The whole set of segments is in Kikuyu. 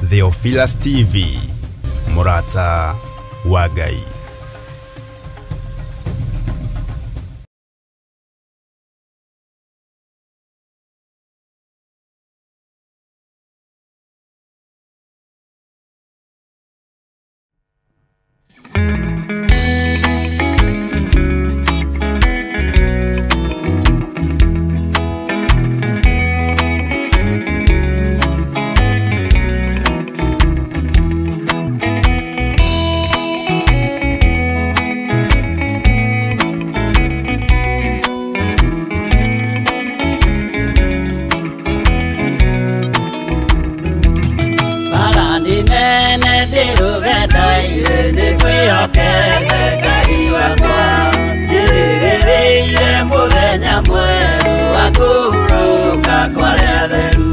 Theophilus TV, mũrata wa Ngai. Bara nene ndĩrũgenda-inĩ nĩngwĩhokete Ngai wakwa, njĩrĩgĩrĩire mũthenya mwerũ wa kũhurũka kwa arĩa atheru.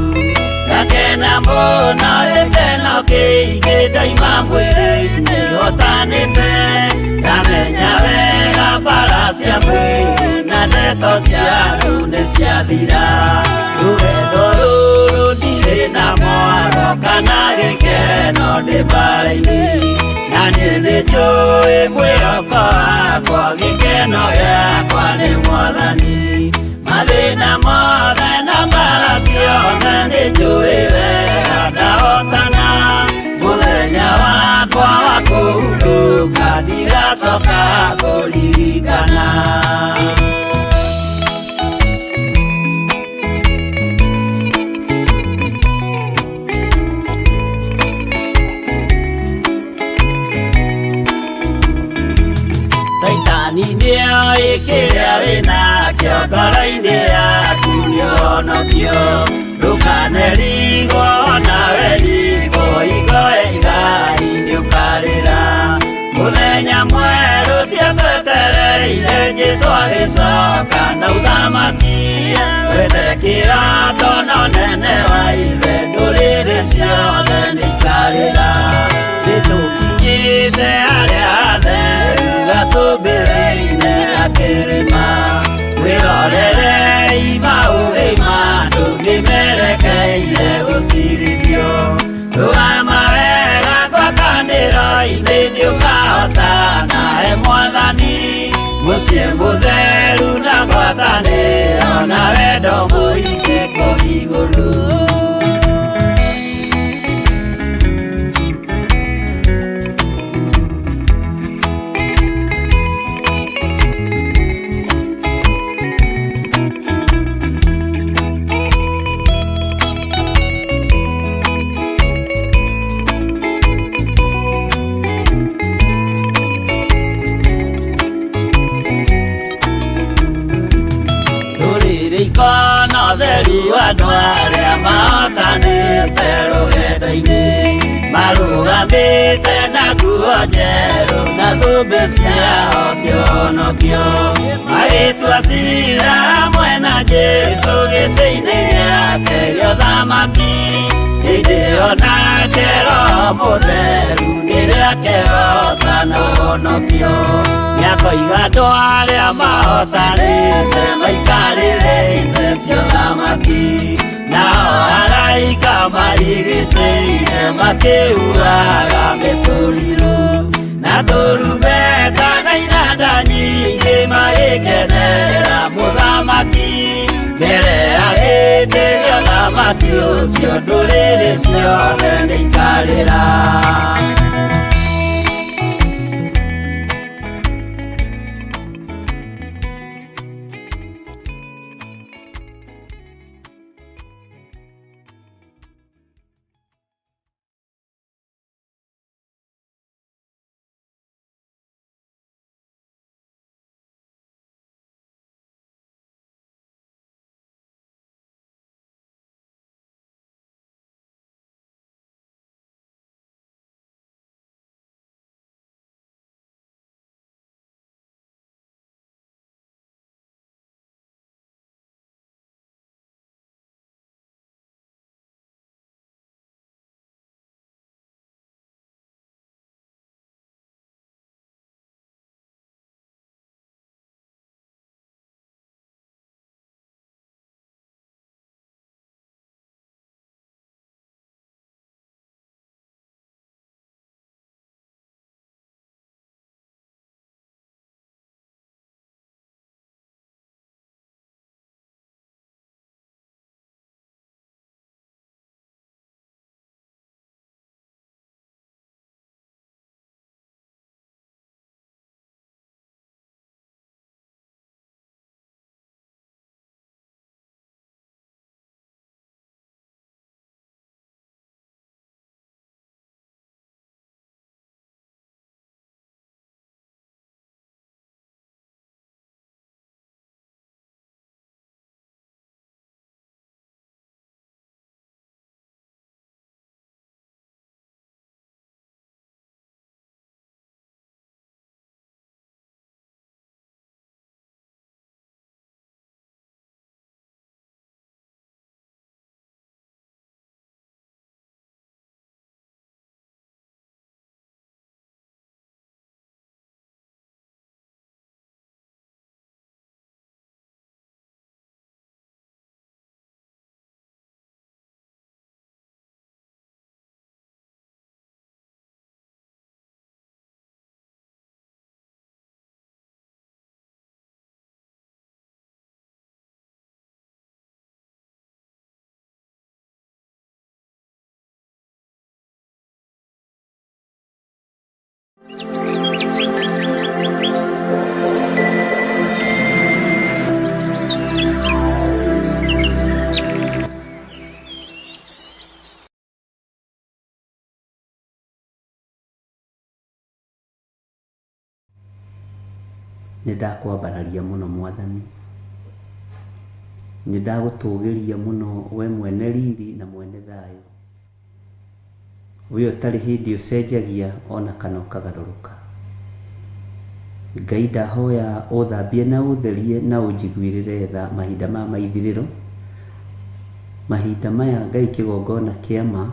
Ngakena mũno gĩkeno kĩingĩ ndaima mwĩrĩ-inĩ hotanĩte, ngamenya wega mbara cia mwĩrĩ na ndeto cia andũ nĩ ciathira. Rũgendo rũrũ ndirĩ na mwaro kana gĩkeno ndĩ mbara-inĩ, na niĩ nĩnjũĩ mwĩhoko wakwa gĩkeno gĩakwa nĩ Mwathani. Mathĩna mothe na mbara ciothe nĩnjũĩ wega ndahotana, mũthenya wakwa wa kũhurũka ndigacoka kũririkana. Caitani nĩoĩ kĩrĩa wĩnakĩo ngoro-inĩ yaku nĩũhonokio, ndũkanerigwo nawe rigwo hingo ya igai nĩũkarĩra. Mũthenya mwerũ ciatwetereire Jesũ agĩcoka na ũthamaki, wethe kĩrato na ũnene wa ithe ndũrĩrĩ ciothe nĩikarĩra. Nĩtũkinyĩte harĩa hatheru gacũmbĩrĩ-inĩ ga kĩrĩma, mwĩrorerei maũthĩ ma andũ nĩmerekeire gũcirithio. Rũgama wega ngwatanĩro-inĩ nĩũkahotana he Mwathani, mũciĩ mũtheru na ngwatanĩro na wendo mũingĩ kũu igũrũ. Ndũrĩrĩ ikona ũtheru andũ arĩa mahotanĩte rũgendo-inĩ, marũgamĩte na nguo njerũ na thũmbĩ ciao cionokio, magĩtua cira hamwe na Jesũ gĩtĩ-inĩ gĩake gĩa ũthamaki. Hĩndĩ ĩyo nake Roho Mũtheru nĩrĩakehoca na ũhonokio, nĩakoiga andũ arĩa mahotanĩte maikarĩre itĩ cia ũthamaki, nao araika marigicĩire makĩhuhaga mĩtũrirũ na tũrumbeta na inanda nyingĩ magĩkenera mũthamaki mbere ya gĩtĩ gĩa ũthamaki ũcio ndũrĩrĩ ciothe nĩikarĩra. Nĩ ndakwambararia mũno Mwathani, nĩ ndagũtũgĩria mũno we mwene riri na mwene thayũ, we ũtarĩ hĩndĩ ũcenjagia ona kana ũkagarũrũka. Ngai ndahoya ũthambie na ũtherie na ũnjiguĩrĩre tha mahinda maya ma ithirĩro, mahinda maya Ngai kĩgongona kĩa ma.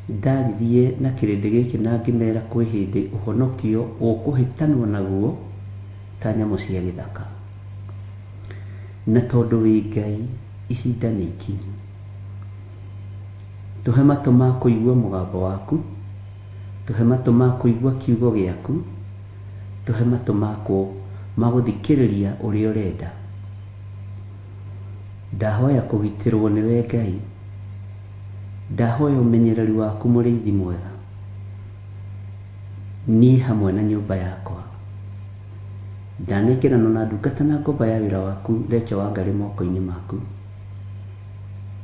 Ndaririe na kĩrĩndĩ gĩkĩ na ngĩmera kwĩ hĩndĩ ũhonokio ũkũhĩtanwo naguo ta nyamũ cia gĩthaka. Na tondũ wĩ Ngai, ihinda nĩ ikinyu. Tũhe matũ ma kũigua mũgambo waku, tũhe matũ ma kũigua kiugo gĩaku, tũhe matũ ma gũthikĩrĩria ũrĩa ũrenda. Ndahoya kũgitĩrwo nĩwe Ngai. Ndahoya ũmenyereri waku mũrĩithi mwega. Niĩ hamwe na nyũmba yakwa. Ndanengeranwo na ndungata na ngombo ya wĩra waku Recho Wangarĩ moko-inĩ maku.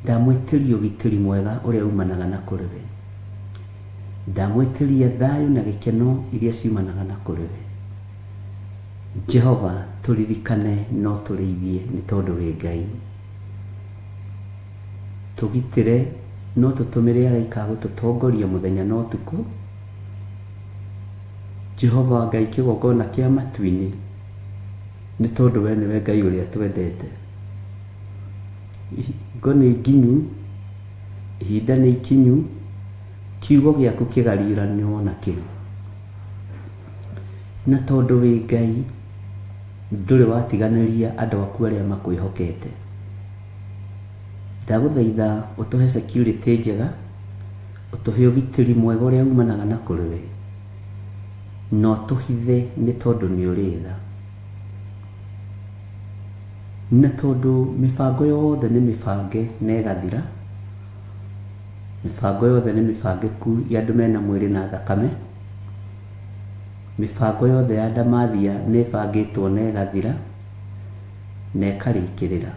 Ndamwĩtĩria ũgitĩri mwega ũrĩa umanaga na kũrĩ we. Ndamwĩtĩria thayũ na gĩkeno iria ciumanaga na kũrĩ we. Jehova tũririkane no tũrĩithie nĩ tondũ wĩ Ngai. Tũgitĩre no tũtũmĩre araika a gũtũtongoria mũthenya na ũtukũ. Jehova Ngai kĩgongona kĩa matu-inĩ, nĩ tondũ we nĩwe Ngai ũrĩa twendete. Hingo nĩ nginyu, ihinda nĩ ikinyu, kiugo gĩaku kĩgariũranwo nakĩo. Na tondũ wĩ Ngai, ndũrĩ watiganĩria andũ aku arĩa makwĩhokete. Ndagũthaitha ũtũhe security njega, ũtũhe ũgitĩri mwega ũrĩa umanaga na kũrĩ we, na ũtũhithe nĩ tondũ nĩ ũrĩ tha. Na tondũ mĩbango yothe nĩ mĩbange na ĩgathira, mĩbango yothe nĩ mĩbangĩku ya andũ mena mwĩrĩ na thakame, mĩbango yothe ya ndamathia nĩ ĩbangĩtwo na ĩgathira, na ĩkarĩkĩrĩra.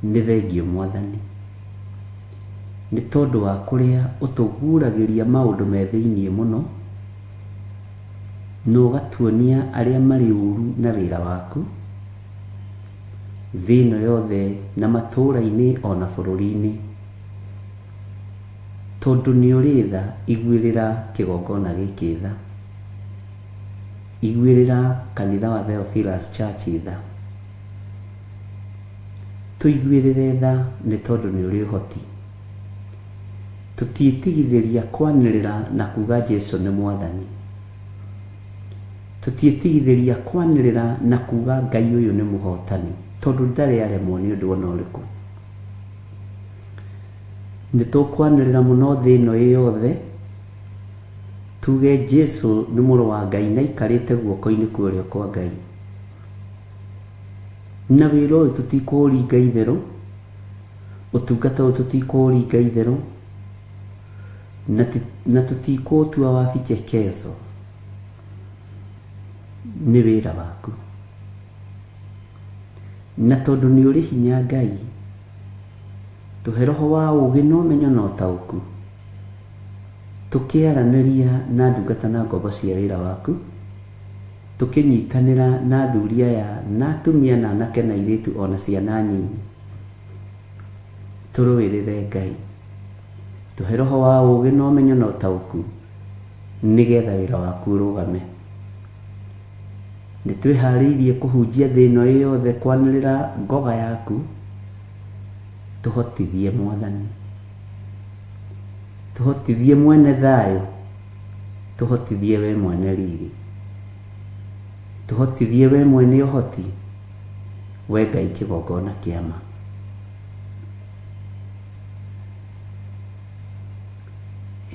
Nĩ thengiũ Mwathani, nĩ tondũ wa kũrĩa ũtũguũragĩria maũndũ me thĩinĩ mũno, na ũgatuonia arĩa marĩ ũru na wĩra waku, thĩ ĩno yothe na matũũra-inĩ o na bũrũri-inĩ. Tondũ nĩ ũrĩ tha, iguĩrĩra kĩgongona gĩkĩ tha. Iguĩrĩra kanitha wa Theophilus Church tha. Tũiguĩrĩre tha nĩ tondũ nĩ ũrĩ ũhoti. Tũtiĩtigithĩria kwanĩrĩra na kuga Jesu nĩ Mwathani. Tũtiĩtigithĩria kwanĩrĩra na kuga Ngai ũyũ nĩ mũhotani, tondũ ndarĩ aremwo nĩ ũndũ ona ũrĩkũ. Nĩ tũkwanĩrĩra mũno thĩ ĩno ĩ yothe, tuge Jesu nĩ mũrũ wa Ngai na aikarĩte guoko-inĩ kwa ũrĩo kwa Ngai. Na wĩra ũyũ tũtikũũringa itherũ, ũtungata ũyũ tũtikũũringa itherũ, na tũtikũũtua wa vichekezo. Nĩ wĩra waku. Na tondũ nĩ ũrĩ hinya Ngai, tũhe roho wa ũũgĩ na ũmenyo na ũtaũku, tũkĩaranĩria na ndungata na ngombo cia wĩra waku, tũkĩnyitanĩra na athuri aya na atumia na anake na airĩtu o na ciana nyinyi. Tũrũĩrĩre Ngai. Tũhe roho wa ũũgĩ na ũmenyo na ũtaũku, nĩgetha wĩra waku ũrũgame. Nĩ twĩharĩirie kũhunjia thĩ ĩno ĩ yothe kwanĩrĩra ngoga yaku, tũhotithie Mwathani. Tũhotithie mwene thayũ, tũhotithie we mwene riri. Tũhotithie we mwene ũhoti, we Ngai kĩgongona kĩa ma.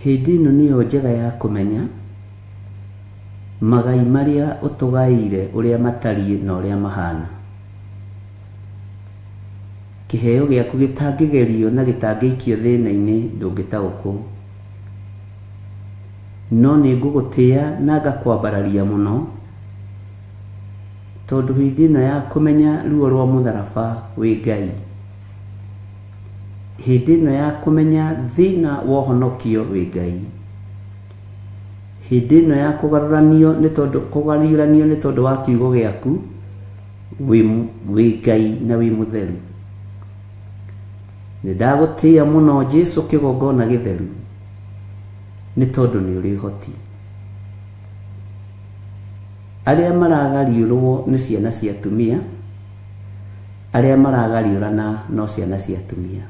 Hĩndĩ ĩno nĩyo njega ya kũmenya magai marĩa ũtũgaĩire ũrĩa matariĩ na ũrĩa mahana. Kĩheo gĩaku gĩtangĩgerio na gĩtangĩikio thĩna-inĩ ndũngĩtaũkwo. No nĩ ngũgũtĩa na ngakwambararia mũno, tondũ hĩndĩ ĩno ya kũmenya ruo rwa mũtharaba wĩ Ngai, hĩndĩ ĩno ya kũmenya thĩna wa ũhonokio wĩ Ngai, hĩndĩ ĩno ya kũgarũranio nĩ tondũ kũgariũranio nĩ tondũ wa kiugo gĩaku wĩ wĩ Ngai na wĩ mũtheru. Nĩ ndagũtĩa mũno Jesu kĩgongona gĩtheru nĩ tondũ nĩ ũrĩ ũhoti. Arĩa maragariũrwo nĩ ciana cia atumia, arĩa maragariũrana no ciana cia atumia.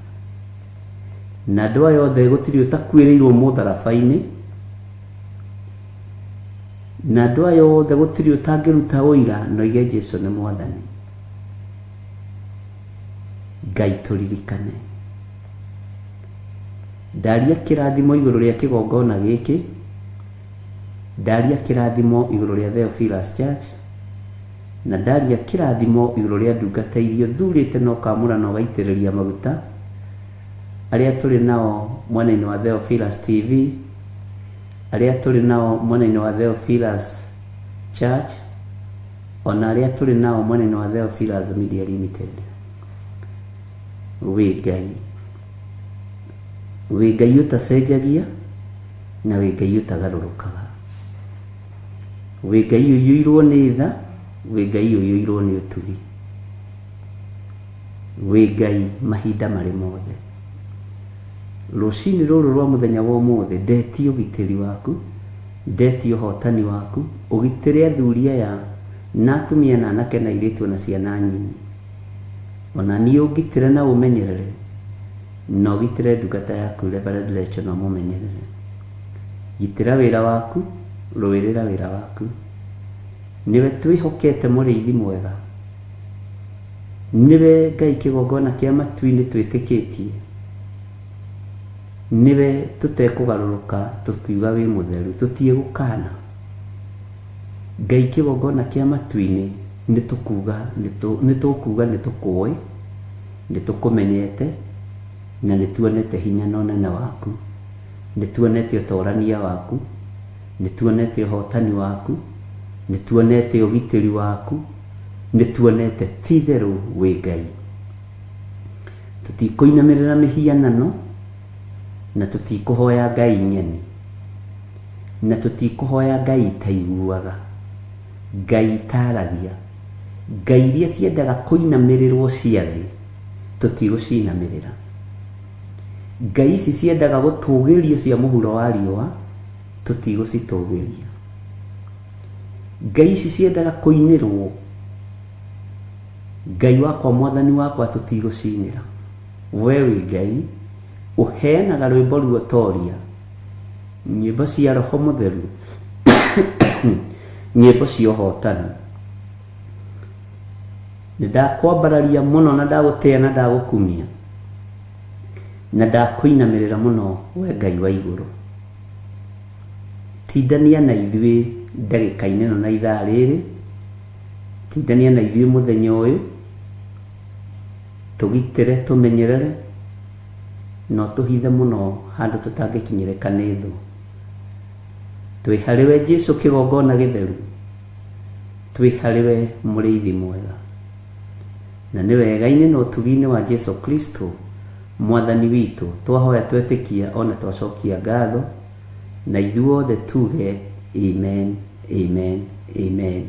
Na andũ aya othe gũtirĩ ũtakuĩrĩirwo mũtharaba-inĩ, na andũ aya othe gũtirĩ ũtangĩruta ũira na oige Jesu nĩ Mwathani. Ngai tũririkane. Ndaria kĩrathimo igũrũ rĩa kĩgongona gĩkĩ, ndaria kĩrathimo igũrũ rĩa Theophilus Church, na ndaria kĩrathimo igũrũ rĩa ndungata iria ũthurĩte na ũkamũra na ũgaitĩrĩria maguta, arĩa tũrĩ nao mwena-inĩ wa Theophilus TV, arĩa tũrĩ nao mwena-inĩ wa Theophilus Church, ona arĩa tũrĩ nao mwena-inĩ wa Theophilus Media Limited. Wĩ Ngai. Wĩ Ngai ũtacenjagia na wĩ Ngai ũtagarũrũkaga. Wĩ Ngai ũiyũirwo nĩ tha, wĩ Ngai ũiyũirwo nĩ ũtugi. Wĩ Ngai mahinda marĩ mothe. Rũcinĩ rũrũ rwa mũthenya wa ũmũthĩ ndetia ũgitĩri waku, ndetia ũhotani waku, ũgitĩre athuri aya na atumia na anake na airĩtu ona ciana nyinyi. Ona niĩ ũngitĩre na ũmenyerere, na ũgitĩre ndungata yaku Reverend Rachel na ũmũmenyerere. Gitĩra wĩra waku, rũĩrĩra wĩra waku. Nĩwe twĩhokete mũrĩithi mwega. Nĩwe Ngai kĩgongona kĩa matu-inĩ twĩtĩkĩtie. Nĩwe tũtekũgarũrũka tũkiuga wĩ mũtheru, tũtiĩgũkana. Ngai kĩgongona kĩa matu-inĩ nĩtũkuga nĩtũkuga nĩtũkũĩ, nĩtũkũmenyete, na nĩtuonete hinya na ũnene waku, nĩtuonete ũtorania waku, nĩtuonete ũhotani waku, nĩtuonete ũgitĩri waku, nĩtuonete ti-itherũ wĩ Ngai. Tũtikũinamĩrĩra mĩhianano, na tũtikũhoya ngai ng'eni, na tũtikũhoya ngai itaiguaga, ngai itaragia, ngai iria ciendaga kũinamĩrĩrwo cia thĩ, tũtigũcinamĩrĩra. Ngai ici ciendaga gũtũgĩrio cia mũhuro wa riũa, tũtigũcitũgĩria. Ngai ici ciendaga kũinĩrwo, Ngai wakwa mwathani wakwa tũtigũcinĩra. We wĩ Ngai ũheanaga rwĩmbo ruotoria, nyĩmbo cia roho mũtheru, nyĩmbo cia ũhotani. Nĩ ndakwambararia mũno na ndagũtĩa na ndagũkumia na ndakũinamĩrĩra mũno we Ngai wa igũrũ. Tindania na ithuĩ ndagĩka-inĩ ĩno na ithaa rĩrĩ, tindania na ithuĩ mũthenya ũyũ, tũgitĩre, tũmenyerere, na ũtũhithe mũno handũ tũtangĩkinyĩrĩka nĩ thũ. Twĩ harĩwe Jesu kĩgongona gĩtheru, twĩ harĩwe mũrĩithi mwega. Na nĩ wega-inĩ na ũtugi-inĩ wa Jesu Kristo Mwathani witũ, twahoya twetĩkia ona twacokia ngatho, na ithuothe tuge amen, amen, amen.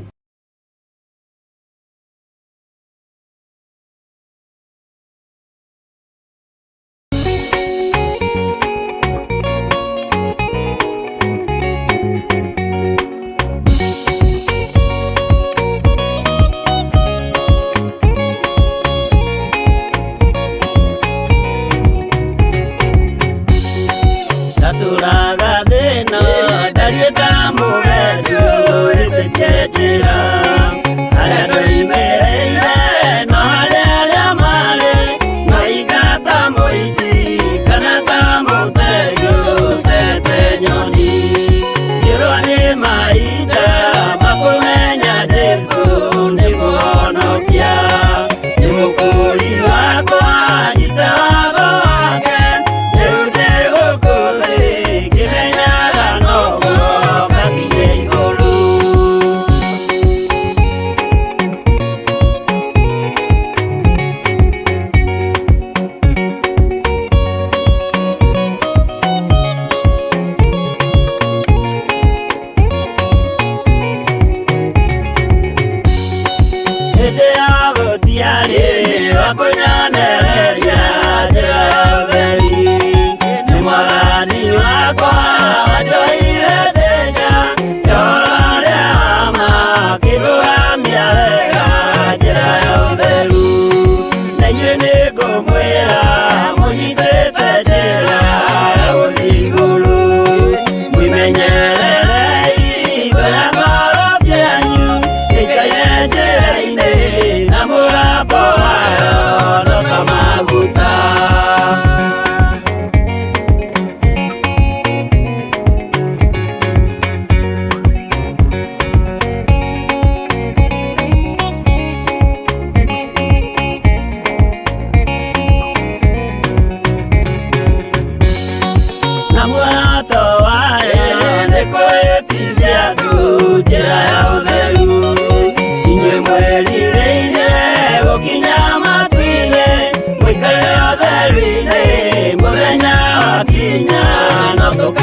Ndatũraga thĩna ndariĩ ta mũgendi ũhĩtĩtie njĩra harĩa ndoimĩrĩire no harĩa arĩa marĩ maingata mũici kana ta mũtegi ũtete nyoni ngĩrwo nĩ mahinda makũmenya Jesũ nĩ mũhonokia nĩ mũkũri wakwa nyita watho wake rĩu ndĩ gũkũ thĩ ngĩmenyaga noguo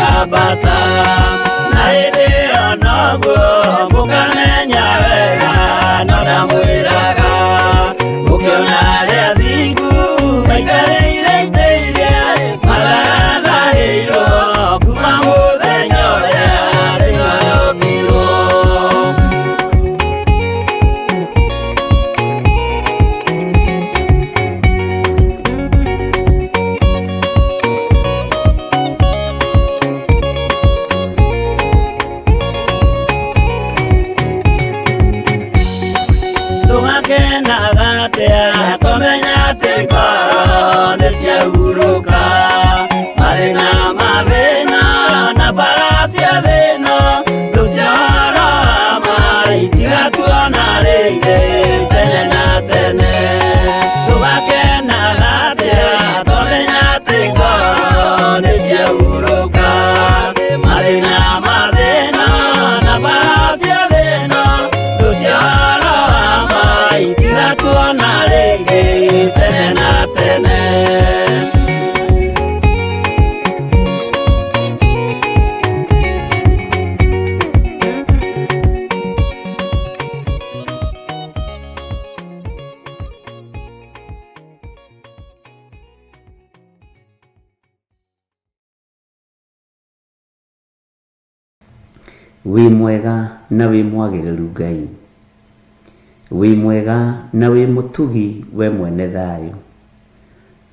Ngambata na hĩndĩ ĩyo noguo mũkamenya wega no ndamwĩraga mũkĩona arĩa athingu maikarĩire itĩ iria matarathahĩirwo kuma mũthenya ũrĩa thĩ yombirwo. Tũgakenaga atĩa tũmenya atĩ ngoro nĩ ciahurũka mathĩna mathĩna na mbara cia thĩna rĩu ciahoro ma itigatuona rĩngĩ tene na tene. Tũgakenaga atĩa tũmenya atĩ ngoro nĩ ciahurũka mathĩna mathĩna na mbara cia thĩna rĩu ciahoro ma itigatuona rĩngĩ tene na tene. Wĩ mwega na wĩ mwagĩrĩru Ngai, wĩ mwega na wĩ mũtugi, we mwene thayũ,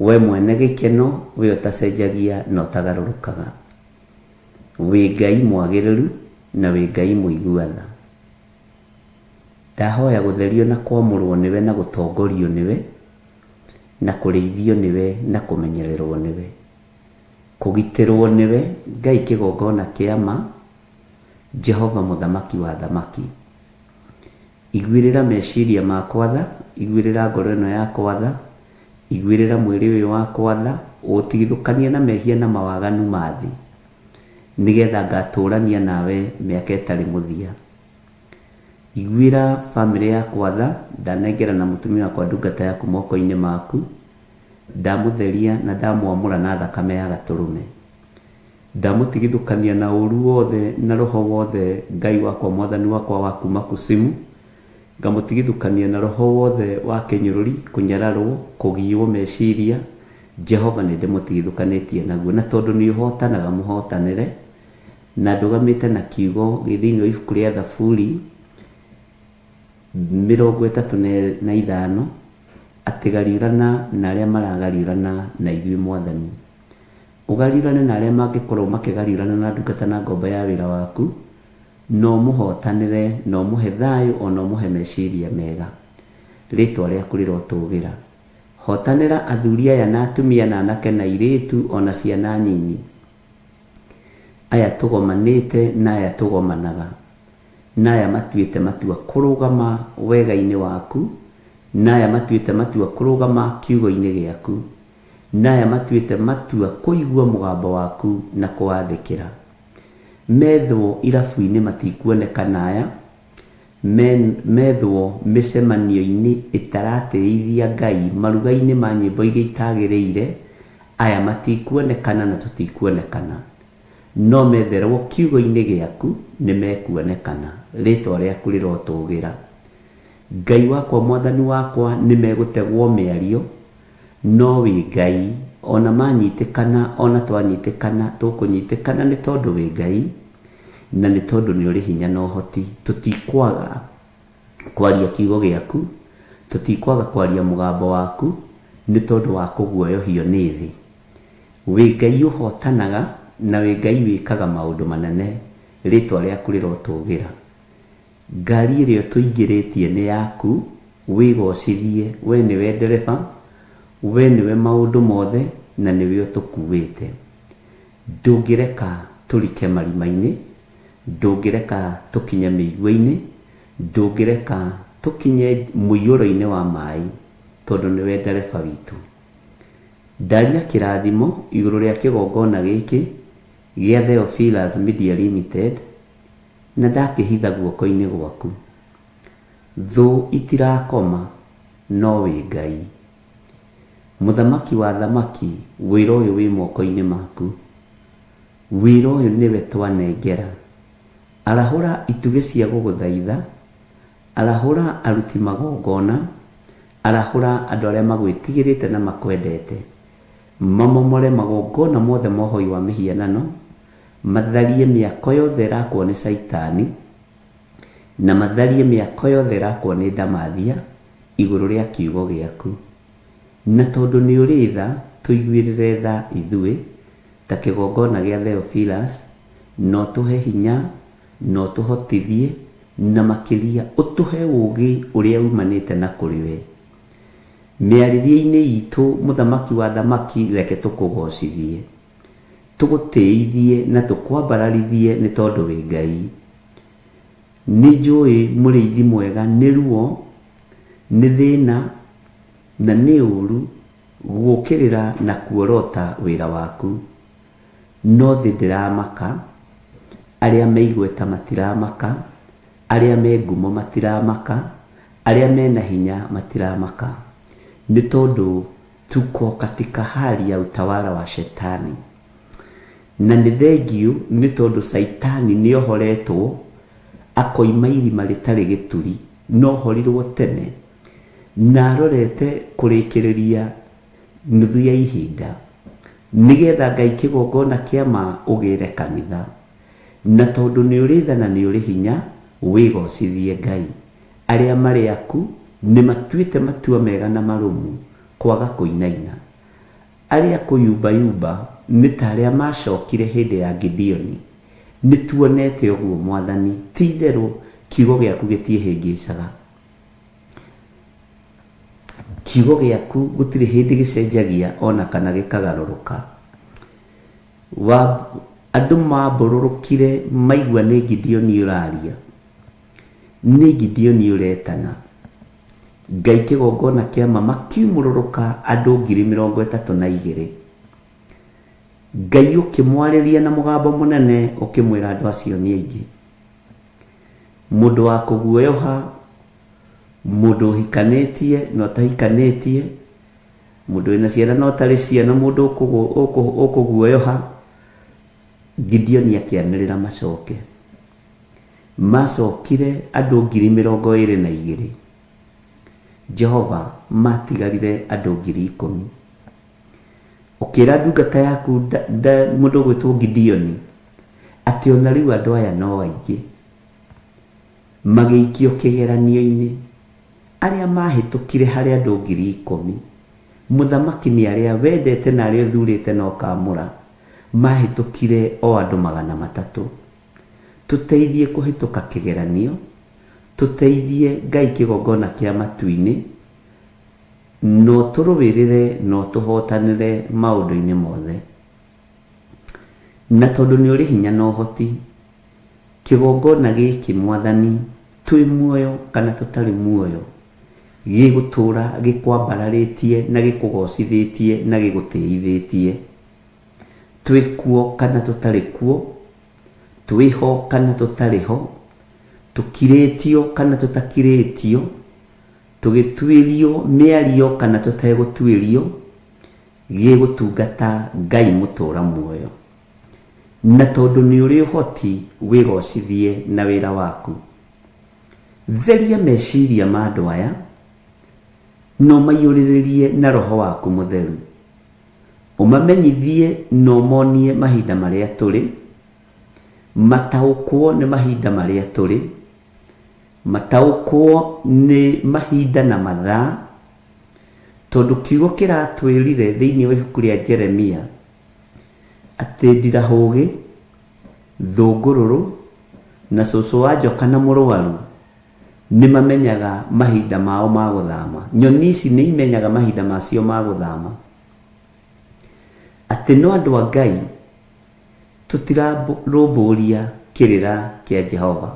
we mwene gĩkeno, we ũtacenjagia na ũtagarũrũkaga. Wĩ Ngai mwagĩrĩru na wĩ Ngai mũigua tha. Ndahoya gũtherio na kwamũrwo nĩwe na gũtongorio nĩwe na kũrĩithio nĩwe na kũmenyererwo nĩwe, kũgitĩrwo nĩwe Ngai kĩgongona kĩa ma, Jehova mũthamaki wa thamaki. Iguĩrĩra meciria makwa tha, iguĩrĩra ngoro ĩno yakwa tha, iguĩrĩra mwĩrĩ ũyũ wakwa tha, ũtigithũkanie na mehia na mawaganu ma thĩ, nĩgetha ngatũrania nawe mĩaka ĩtarĩ mũthia. Iguĩra bamĩrĩ yakwa tha, ndanengera na mũtumia wakwa ndungata yaku moko-inĩ maku, ndamũtheria na ndamwamũra na thakame ya gatũrũme. Ndamũtigithũkania na ũru wothe na roho wothe Ngai wakwa mwathani wakwa wa kuma kusimu, ngamũtigithũkania na roho wothe wa kĩnyũrũri, kũnyararwo, kũgiwo meciria. Jehova nĩ ndĩmũtigithũkanĩtie naguo, na tondũ nĩ ũhotanaga mũhotanĩre, na ndũgamĩte na kiugo gĩ thĩinĩ wa ibuku rĩa Thaburi 35 atĩ gariũrana na arĩa maragariũrana na ithuĩ Mwathani. Ũgariũrane na arĩa mangĩkorwo makĩgariũrana na ndungata na ngombo ya wĩra waku, na ũmũhotanĩre, na ũmũhe thayũ, ona ũmũhe meciria mega. Rĩtwa rĩaku rĩrotũgĩra. Hotanĩra athuri aya na atumia na anake na airĩtu ona ciana nyinyi. Aya tũgomanĩte na aya tũgomanaga, na aya matuĩte matua kũrũgama wega-inĩ waku, na aya matuĩte matua kũrũgama kiugo-inĩ gĩaku, na aya matuĩte matua kũigua mũgambo waku na kũwathĩkĩra. Methwo irabu-inĩ matikuonekana aya, methwo mĩcemanio-inĩ ĩtaratĩithia Ngai, maruga-inĩ ma nyĩmbo iria itagĩrĩire, aya matikuonekana na tũtikuonekana. No metherwo kiugo-inĩ gĩaku nĩ mekuonekana. Rĩtwa rĩaku rĩrotũgĩra. Ngai wakwa mwathani wakwa nĩ megũtegwo mĩario, no wĩ Ngai, ona manyitĩkana, ona twanyitĩkana, tũkũnyitĩkana nĩ tondũ wĩ Ngai, na nĩ tondũ nĩ ũrĩ hinya na ũhoti. Tũtikwaga kwaria kiugo gĩaku, tũtikwaga kwaria mũgambo waku, nĩ tondũ wa kũguoyohio nĩ thĩ. Wĩ Ngai ũhotanaga na wĩ Ngai wĩkaga maũndũ manene, rĩtwa rĩaku rĩrotũgĩra. Ngari ĩrĩa ũtũingĩrĩtie nĩ yaku, wĩgocithie, we nĩwe ndereba, we nĩwe maũndũ mothe, na nĩwe ũtũkuĩte. Ndũngĩreka tũrike marima-inĩ, ndũngĩreka tũkinye mĩigua-inĩ, ndũngĩreka tũkinye mũiyũro-inĩ wa maĩ, tondũ nĩwe ndereba witũ. Ndaria kĩrathimo igũrũ rĩa kĩgongona gĩkĩ gĩa Theophilus Media Limited, na ndakĩhitha guoko-inĩ gwaku. Thũ itirakoma, no wĩ Ngai. Mũthamaki wa thamaki, wĩra ũyũ wĩ moko-inĩ maku. Wĩra ũyũ nĩwe twanengera. Arahũra itugĩ cia gũgũthaitha, arahũra aruti magongona, arahũra andũ arĩa magwĩtigĩrĩte na makwendete, mamomore magongona mothe ma ũhoi wa mĩhianano, matharie mĩako yothe ĩrakwo nĩ Caitani, na matharie mĩako yothe ĩrakwo nĩ ndamathia igũrũ rĩa kiugo gĩaku. Na tondũ nĩ ũrĩ tha, tũiguĩrĩre tha ithuĩ, ta kĩgongona gĩa Theophilus, na ũtũhe hinya, na ũtũhotithie, na makĩria ũtũhe ũũgĩ ũrĩa umanĩte na kũrĩ we. Mĩarĩrie-inĩ itũ, Mũthamaki wa athamaki, reke tũkũgocithie, tũgũtĩithie na tũkwambararithie nĩ tondũ wĩ Ngai. Nĩ njũĩ mũrĩithi mwega nĩ ruo, nĩ thĩna, na nĩ ũũru gũũkĩrĩra na kuorota wĩra waku. No thĩ ndĩramaka, arĩa me igweta matiramaka, arĩa me ngumo matiramaka, arĩa mena hinya matiramaka. Nĩ tondũ tuko katika hali ya utawala wa shetani. Na nĩ thengiũ nĩ tondũ Caitani nĩ ohoretwo akoima irima rĩtarĩ gĩturi, na ohorirwo tene, na arorete kũrĩkĩrĩria nuthu ya ihinda, nĩgetha Ngai kĩgongona kĩa ma ũgĩre kanitha. Na tondũ nĩ ũrĩ tha na nĩ ũrĩ hinya, wĩgocithie Ngai. Arĩa marĩ aku nĩ matuĩte matua mega na marũmu kwaga kũinaina. Arĩa kũyumbayumba nĩ ta arĩa maacokire hĩndĩ ya Gideoni. Nĩ tuonete ũguo, Mwathani, ti-itherũ kiugo gĩaku gĩtiĩhĩngĩcaga. Kiugo gĩaku gũtirĩ hĩndĩ gĩcenjagia o na kana gĩkagarũrũka. Andũ maambũrũrũkire maigua nĩ Gideoni ũraaria, nĩ Gideoni ũretana. Ngai kĩgongona kĩa ma makiumũrũrũka andũ 32,000. Ngai ũkĩmwarĩria na mũgambo mũnene ũkĩmwĩra andũ acio nĩ aingĩ. Mũndũ wa kũguoyoha, mũndũ ũhikanĩtie na ũtahikanĩtie, mũndũ wĩna ciana na ũtarĩ ciana, mũndũ ũkũguoyoha, Gideoni akĩanĩrĩra macoke. Macokire andũ 22,000. Jehova, maatigarire andũ 10,000. Ũkĩra ndungata yaku mũndũ ũgwĩtwo Gideoni atĩ o na rĩu andũ aya no aingĩ. Magĩikio kĩgeranio-inĩ. Arĩa maahĩtũkire harĩ andũ 10,000, mũthamaki nĩ arĩa wendete na arĩa ũthuurĩte na ũkaamũra, maahĩtũkire o andũ 300. Tũteithie kũhĩtũka kĩgeranio, tũteithie Ngai kĩgongona kĩa matu-inĩ, na ũtũrũĩrĩre na ũtũhootanĩre maũndũ-inĩ mothe. Na tondũ nĩ ũrĩ hinya na ũhoti, kĩgongona gĩkĩ Mwathani, twĩ muoyo kana tũtarĩ muoyo, gĩgũtũũra gĩkwambararĩtie na gĩkũgocithĩtie na gĩgũtĩithĩtie. Twĩ kuo kana tũtarĩ kuo, twĩ ho kana tũtarĩ ho, tũkirĩtio kana tũtakirĩtio, tũgĩtuĩrio mĩario kana tũtegũtuĩrio, gĩgũtungata Ngai mũtũũra muoyo. Na tondũ nĩ ũrĩ ũhoti, wĩgocithie na wĩra waku. Theria meciria ma andũ aya, na ũmaiyũrĩrĩrie na Roho waku Mũtheru. Ũmamenyithie na ũmonie mahinda marĩa tũrĩ, mataũkwo nĩ mahinda marĩa tũrĩ, mataũkwo nĩ mahinda na mathaa, tondũ kiugo kĩratwĩrire thĩinĩ wa ibuku rĩa Jeremia atĩ ndirahũgĩ, thũngũrũrũ, na cũcũ wa njoka na mũrwaru nĩ mamenyaga mahinda mao ma gũthama. Nyoni ici nĩ imenyaga mahinda macio ma gũthama. Atĩ no andũ a Ngai tũtirarũmbũria kĩrĩra kĩa Jehova.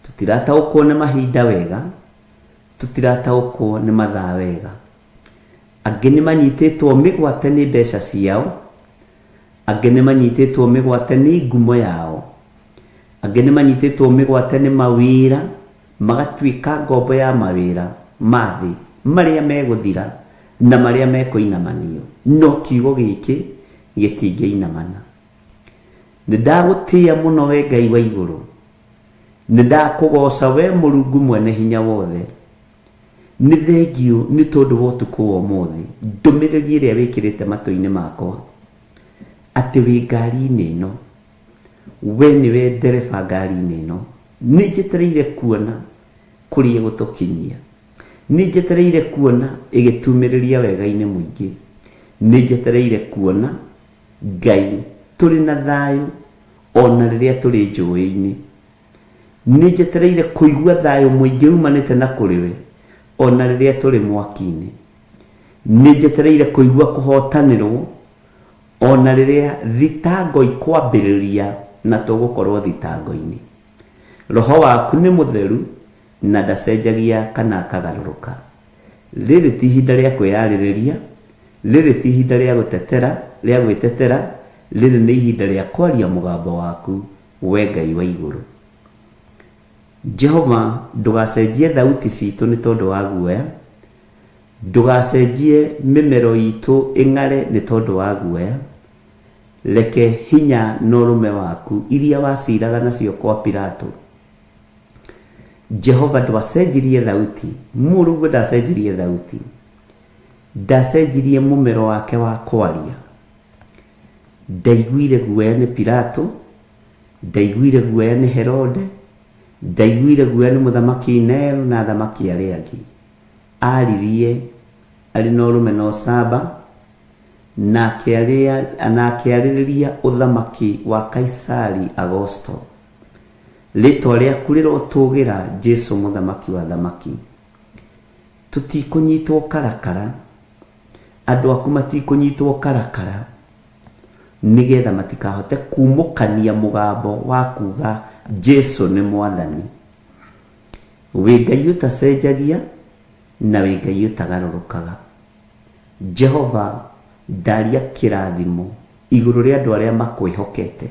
Tũtirataũkwo nĩ mahinda wega, tũtirataũkwo nĩ mathaa wega. Angĩ nĩ manyitĩtwo mĩgwate nĩ mbeca ciao, angĩ nĩ manyitĩtwo mĩgwate nĩ ngumo yao, angĩ nĩ manyitĩtwo mĩgwate nĩ mawĩra, magatuĩka ngombo ya mawĩra ma thĩ marĩa megũthira na marĩa mekũinamanio. No kiugo gĩkĩ gĩtingĩinamana. Nĩ ndagũtĩĩa mũno we Ngai wa igũrũ. Nĩ ndakũgooca we Mũrungu mwene hinya wothe. Nĩ thengiũ nĩ tondũ wa ũtukũ wa ũmũthĩ, ndũmĩrĩri ĩrĩa wĩkĩrĩte matũ-inĩ makwa, atĩ wĩ ngari-inĩ ĩno, we nĩwe ndereba ngari-inĩ ĩno. Nĩ njetereire kuona kũrĩa ĩgũtũkinyia. Nĩ njetereire kuona ĩgĩtumĩrĩria wega-inĩ mũingĩ. Nĩ njetereire kuona Ngai tũrĩ na thayũ ona rĩrĩa tũrĩ njũĩ-inĩ. Nĩ njetereire kũigua thayũ mũingĩ umanĩte na kũrĩ we ona rĩrĩa tũrĩ mwaki-inĩ. Nĩ njetereire kũigua kũhotanĩrwo ona rĩrĩa thitango ikwambĩrĩria na tũgũkorwo thitango-inĩ. Roho waku nĩ mũtheru na ndacenjagia kana akagarũrũka. Rĩrĩ ti ihinda rĩa kwĩyarĩrĩria, rĩrĩ ti ihinda rĩa gũtetera, rĩa gwĩtetera, rĩrĩ nĩ ihinda rĩa kwaria mũgambo waku, we Ngai wa igũrũ. Jehova, ndũgacenjie thauti citũ nĩ tondũ wa guoya, ndũgacenjie mĩmero itũ ĩng'are nĩ tondũ wa guoya. Reke hinya na ũrũme waku iria waciraga nacio kwa Pilato. Jehova ndwacenjirie thauti, mũrũguo ndacenjirie thauti, ndacenjirie mũmero wake wa kwaria. Ndaiguire guoya nĩ Pilato, ndaiguire guoya nĩ Herode, ndaiguire guoya nĩ mũthamaki Nero na athamaki arĩa angĩ. Aririe arĩ na ũrũme na ũcamba, na akĩarĩrĩria ũthamaki wa Kaisari Agosto. Rĩtwa rĩaku rĩrotũgĩra Jesu mũthamaki wa thamaki. Tũtikũnyitwo karakara, andũ aku matikũnyitwo karakara, nĩgetha matikahote kumũkania mũgambo wa kuga Jesu nĩ mwathani. Wĩ Ngai ũtacenjagia na wĩ Ngai ũtagarũrũkaga. Jehova ndaria kĩrathimo igũrũ rĩa andũ arĩa makwĩhokete.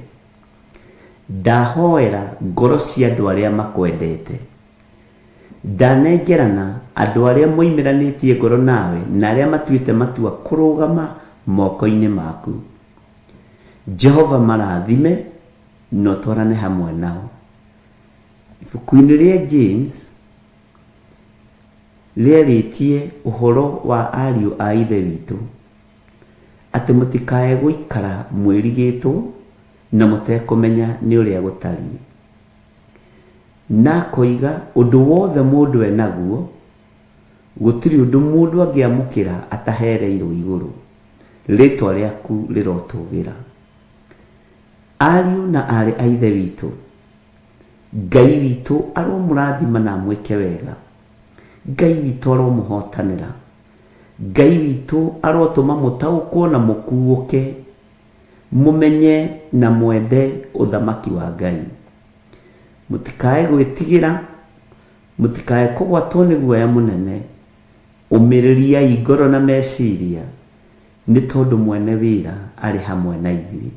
Ndahoera ngoro cia andũ arĩa makwendete. Ndanengerana andũ arĩa moimĩranĩtie ngoro nawe na arĩa matuĩte matua kũrũgama moko-inĩ maku. Jehova marathime na ũtwarane hamwe nao. Ibuku-inĩ rĩa James rĩarĩtie ũhoro wa ariũ a ithe witũ, atĩ mũtikae gũikara mwĩrigĩtwo na mũtekũmenya nĩ ũrĩa gũtariĩ. Na akoiga ũndũ wothe mũndũ enaguo, gũtirĩ ũndũ mũndũ angĩamũkĩra atahereirwo igũrũ. Rĩtwa rĩaku rĩrotũgĩra. Ariũ na aarĩ a ithe witũ, Ngai witũ aromũrathima na amwĩke wega. Ngai witũ aromũhotanĩra. Ngai witũ arotũma mũtaũkwo na mũkuũke, mũmenye na mwende ũthamaki wa Ngai. Mũtikae gwĩtigĩra, mũtikae kũgwatwo nĩ guoya mũnene. Ũmĩrĩriai ngoro na meciria, nĩ tondũ mwene wĩra arĩ hamwe na ithuĩ.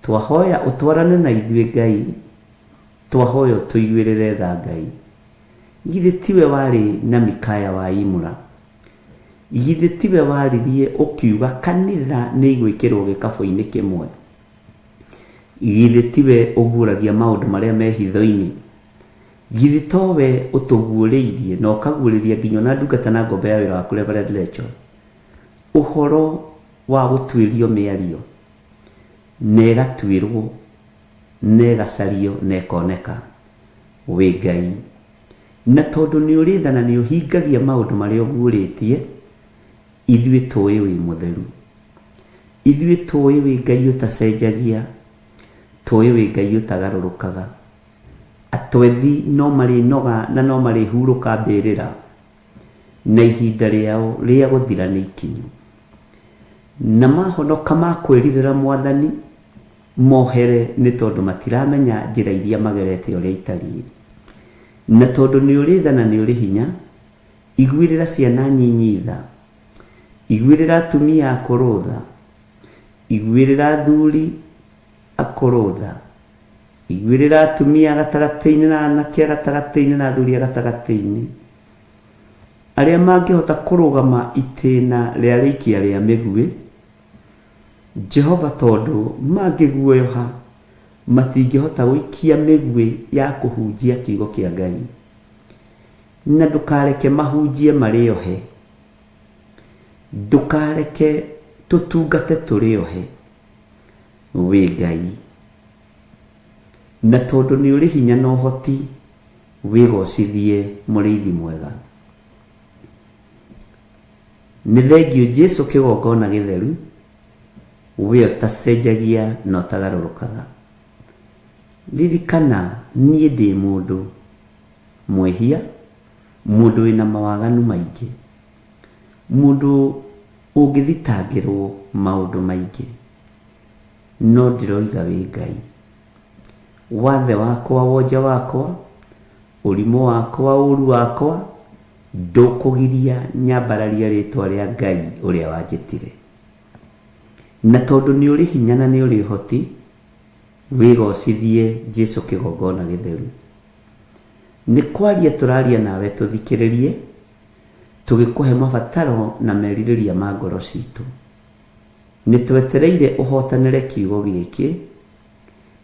Twahoya ũtwarane na ithuĩ Ngai, twahoya ũtũiguĩrĩre tha Ngai. Githĩ tiwe warĩ na Mikaya wa Imura? Githĩ tiwe waririe ũkiuga kanitha nĩ igwĩkĩrwo gĩkabũ-inĩ kĩmwe? Githĩ tiwe ũguũragia maũndũ marĩa me hitho-inĩ? Githĩ towe ũtũguũrĩirie na ũkaguũrĩria nginya ona ndungata na ngombo ya wĩra waku Reverend Rachel ũhoro wa gũtuĩrio mĩario na ĩgatuĩrwo na ĩgacario na ĩkoneka wĩ Ngai. Na tondũ nĩ ũrĩ tha na nĩ ũhingagia maũndũ marĩa ũguũrĩtie, ithuĩ tũĩ wĩ mũtheru. Ithuĩ tũĩ wĩ Ngai ũtacenjagia, tũĩ wĩ Ngai ũtagarũrũkaga. Atwethi no marĩnoga na no marĩhurũka mbĩrĩra, na ihinda rĩao rĩa gũthira nĩ ikinyu. Na mahonoka makwĩrirĩra Mwathani, mohere nĩ tondũ matiramenya njĩra iria magerete ũrĩa itariĩ. Na tondũ nĩ ũrĩ tha na nĩ ũrĩ hinya, iguĩrĩra ciana nyinyi tha, iguĩrĩra atumia akũrũ tha, iguĩrĩra athuri akũrũ tha, iguĩrĩra atumia gatagatĩ-inĩ na anake gatagatĩ-inĩ na athuri a gatagatĩ-inĩ, arĩa mangĩhota kũrũgama itĩna rĩa rĩikia rĩa mĩguĩ. Jehova tondũ mangĩguoyoha Matingĩhota gũikia mĩguĩ ya kũhunjia kiugo kĩa Ngai. Na ndũkareke mahunjie marĩ ohe. Ndũkareke tũtungate tũrĩ ohe. Wĩ Ngai. Na tondũ nĩ ũrĩ hinya na ũhoti, wĩgocithie mũrĩithi mwega. Nĩ thengiũ Jesu kĩgongona gĩtheru, we ũtacenjagia na ũtagarũrũkaga. Ririkana niĩ ndĩ mũndũ mwĩhia, mũndũ wĩna mawaganu maingĩ, mũndũ ũngĩthitangĩrwo maũndũ maingĩ, no ndĩroiga wĩ Ngai. Wathe wakwa, wonje wakwa, ũrimũ wakwa, ũru wakwa, ndũkũgiria nyambararie rĩtwa rĩa Ngai ũrĩa wanjĩtire. Na tondũ nĩ ũrĩ hinya na nĩ ũrĩ ũhoti, wĩgocithie Jesu kĩgongona gĩtheru. Nĩ kwaria tũraria nawe tũthikĩrĩrie, tũgĩkũhe mabataro na merirĩria ma ngoro citũ. Nĩ twetereire ũhotanĩre kiugo gĩkĩ,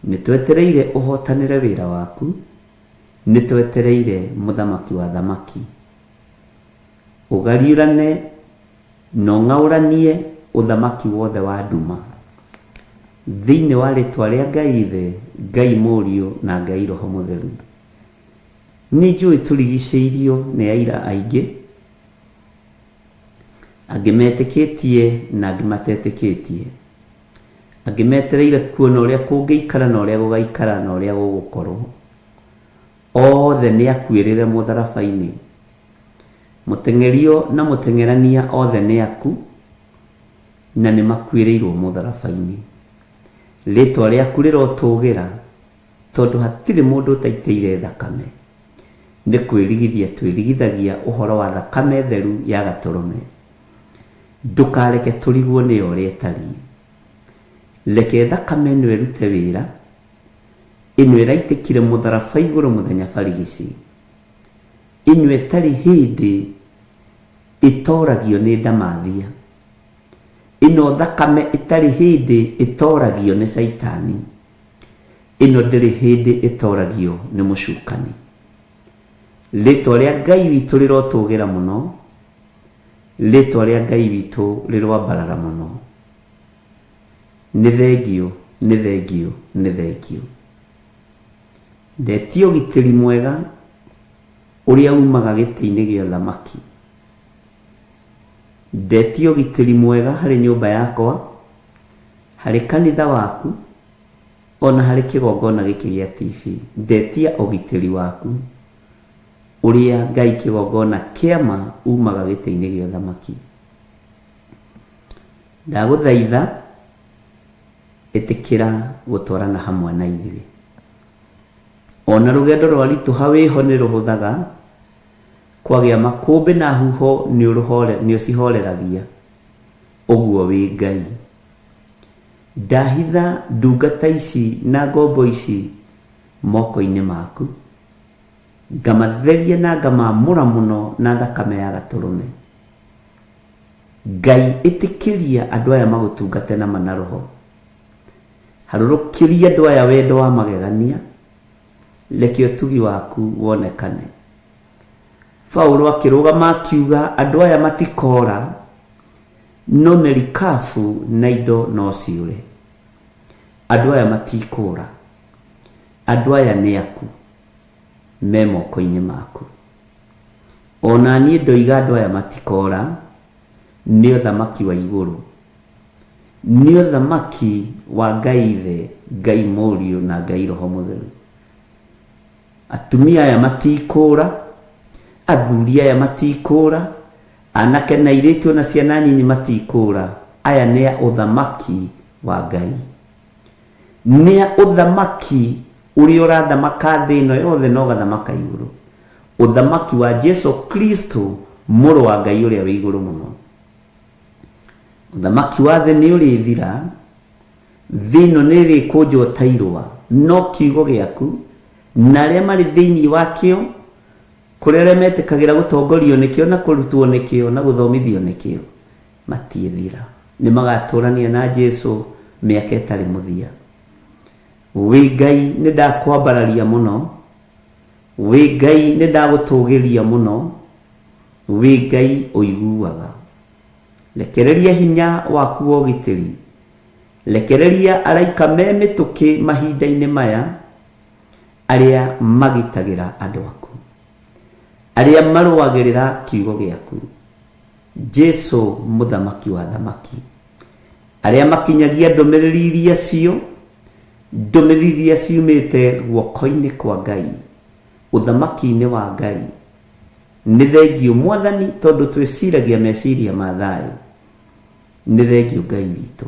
nĩ twetereire ũhotanĩre wĩra waku, nĩ twetereire mũthamaki wa thamaki. Ũgariũrane na ũng'aũranie ũthamaki wothe wa nduma. Thĩinĩ wa rĩtwa rĩa Ngai Ithe, Ngai Mũriũ na Ngai Roho Mũtheru. Nĩ njũĩ tũrigicĩirio nĩ aira aingĩ, angĩ metĩkĩtie na angĩ matetĩkĩtie, angĩ metereire kuona ũrĩa kũngĩikara na ũrĩa gũgaikara na ũrĩa gũgũkorwo. Othe nĩ akuĩrĩre mũtharaba-inĩ. Mũteng'erio na mũteng'erania othe nĩ aku na nĩ makuĩrĩirwo mũtharaba-inĩ. Rĩtwa rĩaku rĩrotũgĩra tondũ hatirĩ mũndũ ũtaitĩire thakame. Nĩ kwĩrigithia twĩrigithagia ũhoro wa thakame theru ya gatũrũme. Ndũkareke tũrigwo nĩyo ũrĩa ĩtariĩ. Reke thakame ĩno ĩrute wĩra, ĩno ĩraitĩkire mũtharaba igũrũ mũthenya barigici, ĩno ĩtarĩ hĩndĩ ĩtoragio nĩ ndamathia, ĩno thakame ĩtarĩ hĩndĩ ĩtoragio nĩ caitani, ĩno ndĩrĩ hĩndĩ ĩtoragio nĩ mũcukani. Rĩtwa rĩa Ngai witũ rĩrotũgĩra mũno, rĩtwa rĩa Ngai witũ rĩroambarara mũno. Nĩ thengiũ, nĩ thengiũ, nĩ thengiũ. Ndetia ũgitĩri mwega ũrĩa umaga gĩtĩ-inĩ gĩa ũthamaki. Ndetia ũgitĩri mwega harĩ nyũmba yakwa, harĩ kanitha waku, ona harĩ kĩgongona gĩkĩ gĩa TV. Ndetia ũgitĩri waku ũrĩa Ngai kĩgongona kĩama umaga gĩtĩ-inĩ gĩa ũthamaki. Ndagũthaitha ĩtĩkĩra gũtwarana hamwe na ithuĩ. Ona rũgendo rwaritũha wĩho nĩ rũhũthaga, kwagĩa makũmbĩ na huho nĩ ũcihoreragia, ũguo wĩ Ngai. Ndahitha ndungata ici na ngombo ici moko-inĩ maku, ngamatheria na ngamamũra mũno na thakame ya gatũrũme. Ngai ĩtĩkĩria andũ aya magũtungate na ma na roho. Harũrũkĩria andũ aya wendo wa magegania, reke ũtugi waku wonekane. Paulo akĩrũgama akiuga andũ aya matikora, no merikabu na indo no ciũre. Andũ aya matikũra, andũ aya nĩ aku, me moko-inĩ maku. Ona niĩ ndoiga andũ aya matikora, nĩ ũthamaki wa igũrũ. Nĩ ũthamaki wa Ngai Ithe, Ngai Mũriũ na Ngai Roho Mũtheru. Atumia aya matikũra, athuri aya matikũra, anake na airĩtu ona ciana nyinyi matikũra. Aya nĩ a ũthamaki wa Ngai. Nĩ a ũthamaki ũrĩa ũrathamaka thĩ ĩno yothe na ũgathamaka igũrũ. Ũthamaki wa Jesu Kristo mũrũ wa Ngai ũrĩa wĩ igũrũ mũno. Ũthamaki wa thĩ nĩ ũrĩthira, thĩ ĩno nĩ ĩrĩkũnjwo ta irũa, no kiugo gĩaku na arĩa marĩ thĩinĩ wakĩo, kũrĩ arĩa metĩkagĩra gũtongorio nĩkĩo na kũrutwo nĩkĩo na gũthomithio nĩkĩo, matiĩthira. Nĩ magatũrania na Jesu mĩaka ĩtarĩ mũthia. Wĩ Ngai nĩ ndakwambararia mũno, wĩ Ngai nĩ ndagũtũgĩria mũno, wĩ Ngai ũiguaga. Rekereria hinya waku wa ũgitĩri, rekereria araika me mĩtũkĩ mahinda-inĩ maya, arĩa magitagĩra andũ aku, arĩa marũagĩrĩra kiugo gĩaku. Jesu mũthamaki wa thamaki, arĩa makinyagia ndũmĩrĩri iria cio, ndũmĩrĩri iria ciumĩte guoko-inĩ kwa Ngai, ũthamaki-inĩ wa Ngai. Nĩ thengio Mwathani tondũ twĩciragia meciria ma thayũ. Nĩ thengio Ngai witũ.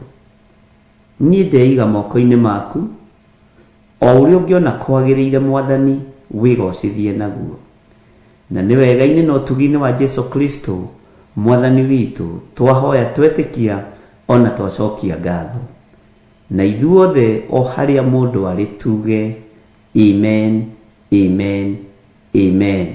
Niĩ ndeiga moko-inĩ maku, o ũrĩa ũngĩona kwagĩrĩire Mwathani wĩgocithie naguo. Na nĩ wega-inĩ na ũtugi-inĩ wa Jesu Kristo Mwathani witũ twahoya twetĩkia ona twacokia ngatho. Na ithuothe o harĩa mũndũ arĩ tuge amen, amen, amen.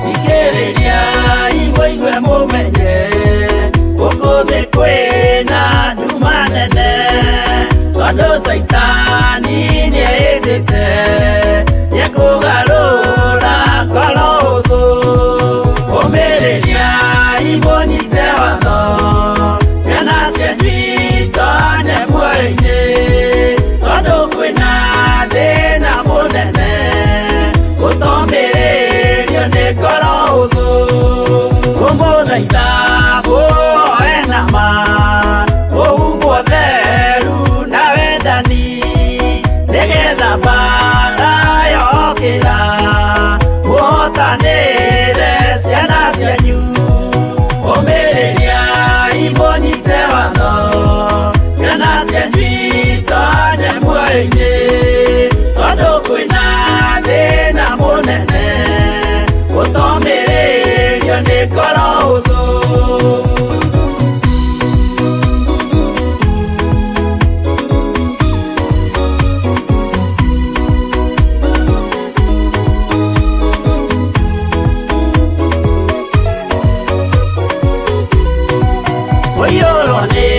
Thikĩrĩria mũigue mũmenye gũkũ thĩ kwĩna nduma nene tondũ caitani nĩehĩtĩte nĩekũgarũra ngoro ũthũ. Ũmĩrĩria mũnyite watho ciana cianyu itonye muoyo-inĩ tondũ kwĩna thĩna mũnene gũtomĩrĩrio nĩ ngoro ũthũ. Kũmũthaitha mũoe nama mũhumbwo theru na wendani nĩgetha mbara yokĩra mũhotanĩre ciana cianyu. Ũmĩrĩria mũnyite watho ciana cianyu itonye muoyo-inĩ tondũ kwĩna thĩna mũnene gũtomĩrĩrio nĩ ngoro ũthũ. Kũiyũrwo nĩ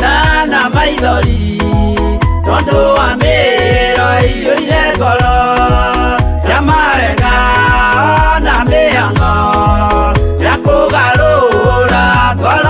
tha na maithori tondũ wa mĩro ĩiyũire ngoro ya mawega na mĩhang'o ya kũgarũra ngoro.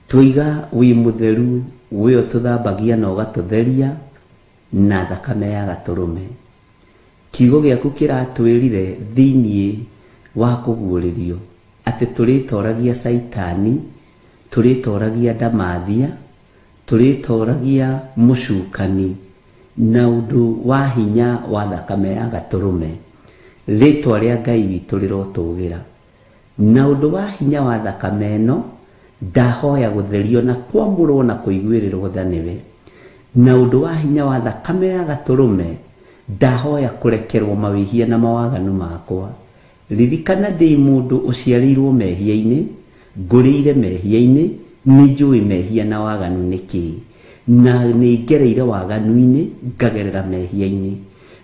Twoiga wĩ mũtheru, we ũtũthambagia na ũgatũtheria na thakame ya gatũrũme. Kiugo gĩaku kĩratwĩrire thĩiniĩ wa kũguũrĩrio atĩ tũrĩtoragia Caitani, tũrĩtoragia ndamathia, tũrĩtoragia mũcukani na ũndũ wa hinya wa thakame ya gatũrũme. Rĩtwa rĩa Ngai witũ rĩrotũgĩra. Na ũndũ wa hinya wa thakame ĩno, ndahoya gũtherio na kwamũrwo na kũiguĩrĩrwo tha nĩwe. Na ũndũ wa hinya wa thakame ya gatũrũme, ndahoya kũrekerwo mawĩhia na mawaganu makwa. Ririkana ndĩ mũndũ ũciarĩirwo mehia-inĩ, ngũrĩire mehia-inĩ, nĩ njũĩ mehia na waganu nĩ kĩĩ. Na nĩ ngereire waganu-inĩ, ngagerera mehia-inĩ.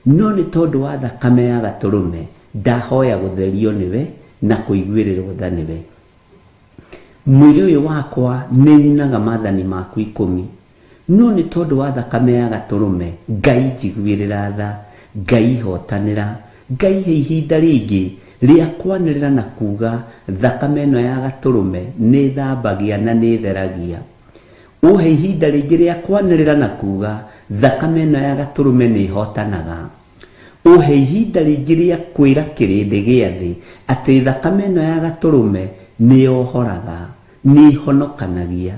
No nĩ tondũ wa thakame ya gatũrũme, ndahoya gũtherio nĩwe na kũiguĩrĩrwo tha nĩwe. Mwĩrĩ ũyũ wakwa nĩ unaga maathani maku 10, no nĩ tondũ wa thakame ya gatũrũme, Ngai njiguĩrĩra tha, Ngai hotanĩra, Ngai he ihinda rĩngĩ rĩa kwanĩrĩra na kuga thakame ĩno ya gatũrũme nĩ thambagia na nĩ theragia. Ũhe ihinda rĩngĩ rĩa kwanĩrĩra na kuga thakame ĩno ya gatũrũme nĩ hotanaga. Ũhe ihinda rĩngĩ rĩa kwĩra kĩrĩndĩ gĩa thĩ atĩ thakame ĩno ya gatũrũme nĩ yohoraga, nĩ ĩhonokanagia,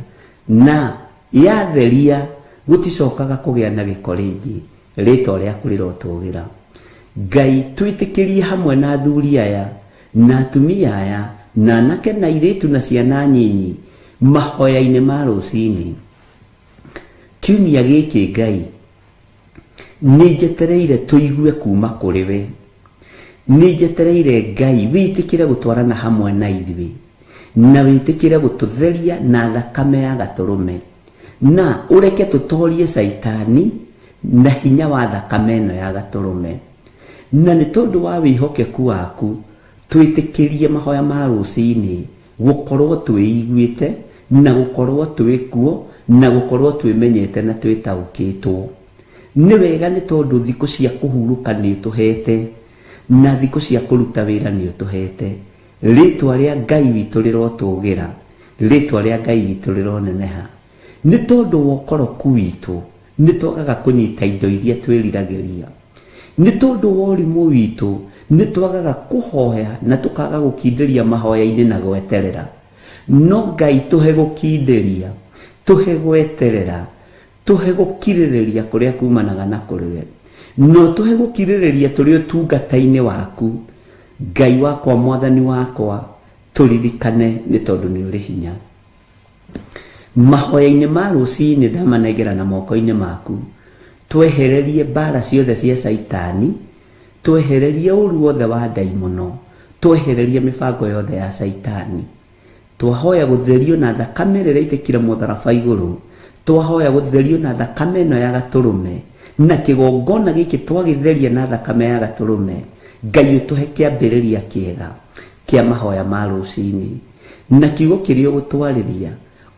na yatheria gũticokaga kũgĩa na gĩko rĩngĩ. Rĩtwa rĩaku rĩrotũgĩra. Ngai twĩtĩkĩrie hamwe na athuri aya na atumia aya na anake na airĩtu na ciana nyinyi mahoya-inĩ ma rũcinĩ. Kiumia gĩkĩ Ngai nĩ njetereire tũigue kuma kũrĩ we. Nĩ njetereire Ngai wĩtĩkĩre gũtwarana hamwe na ithuĩ na wĩtĩkĩre gũtũtheria na thakame ya gatũrũme, na ũreke tũtorie Caitani na hinya wa thakame ĩno ya gatũrũme. Na nĩ tondũ wa wĩhokeku waku twĩtĩkĩrie mahoya ma rũcinĩ gũkorwo twĩiguĩte na gũkorwo twĩkuo na gũkorwo twĩmenyete na twĩtaũkĩtwo. Nĩ wega nĩ tondũ thikũ cia kũhurũka nĩ ũtũhete na thikũ cia kũruta wĩra nĩ ũtũhete. Rĩtwa rĩa Ngai witũ rĩrotũgĩra, rĩtwa rĩa Ngai witũ rĩroneneha. Nĩ tondũ wa ũkoroku witũ nĩ twagaga kũnyita indo iria twĩriragĩria. Nĩ tondũ wa ũrimũ witũ nĩ twagaga kũhoya na tũkaga gũkindĩria mahoya-inĩ na gweterera. No Ngai tũhe gũkindĩria, tũhe gweterera, tũhe gũkirĩrĩria kũrĩa kumanaga na kũrĩ we. No tũhe gũkirĩrĩria tũrĩ ũtungata-inĩ waku. Ngai wakwa, Mwathani wakwa, tũririkane nĩ tondũ nĩ ũrĩ hinya. Mahoya-inĩ ma rũcinĩ ndamanengera na moko-inĩ maku. Twehererie mbara ciothe cia Caitani, twehererie ũru wothe wa ndaimono, twehererie mĩbango yothe ya Caitani. Twahoya gũtherio na thakame ĩrĩa ĩraitĩkire mũtharaba igũrũ, twahoya gũtherio na thakame ĩno ya gatũrũme, na kĩgongona gĩkĩ twagĩtheria na thakame ya gatũrũme. Ngai ũtũhe kĩambĩrĩria kĩega kĩa mahoya ma rũcinĩ, na kiugo kĩrĩa ũgũtwarĩria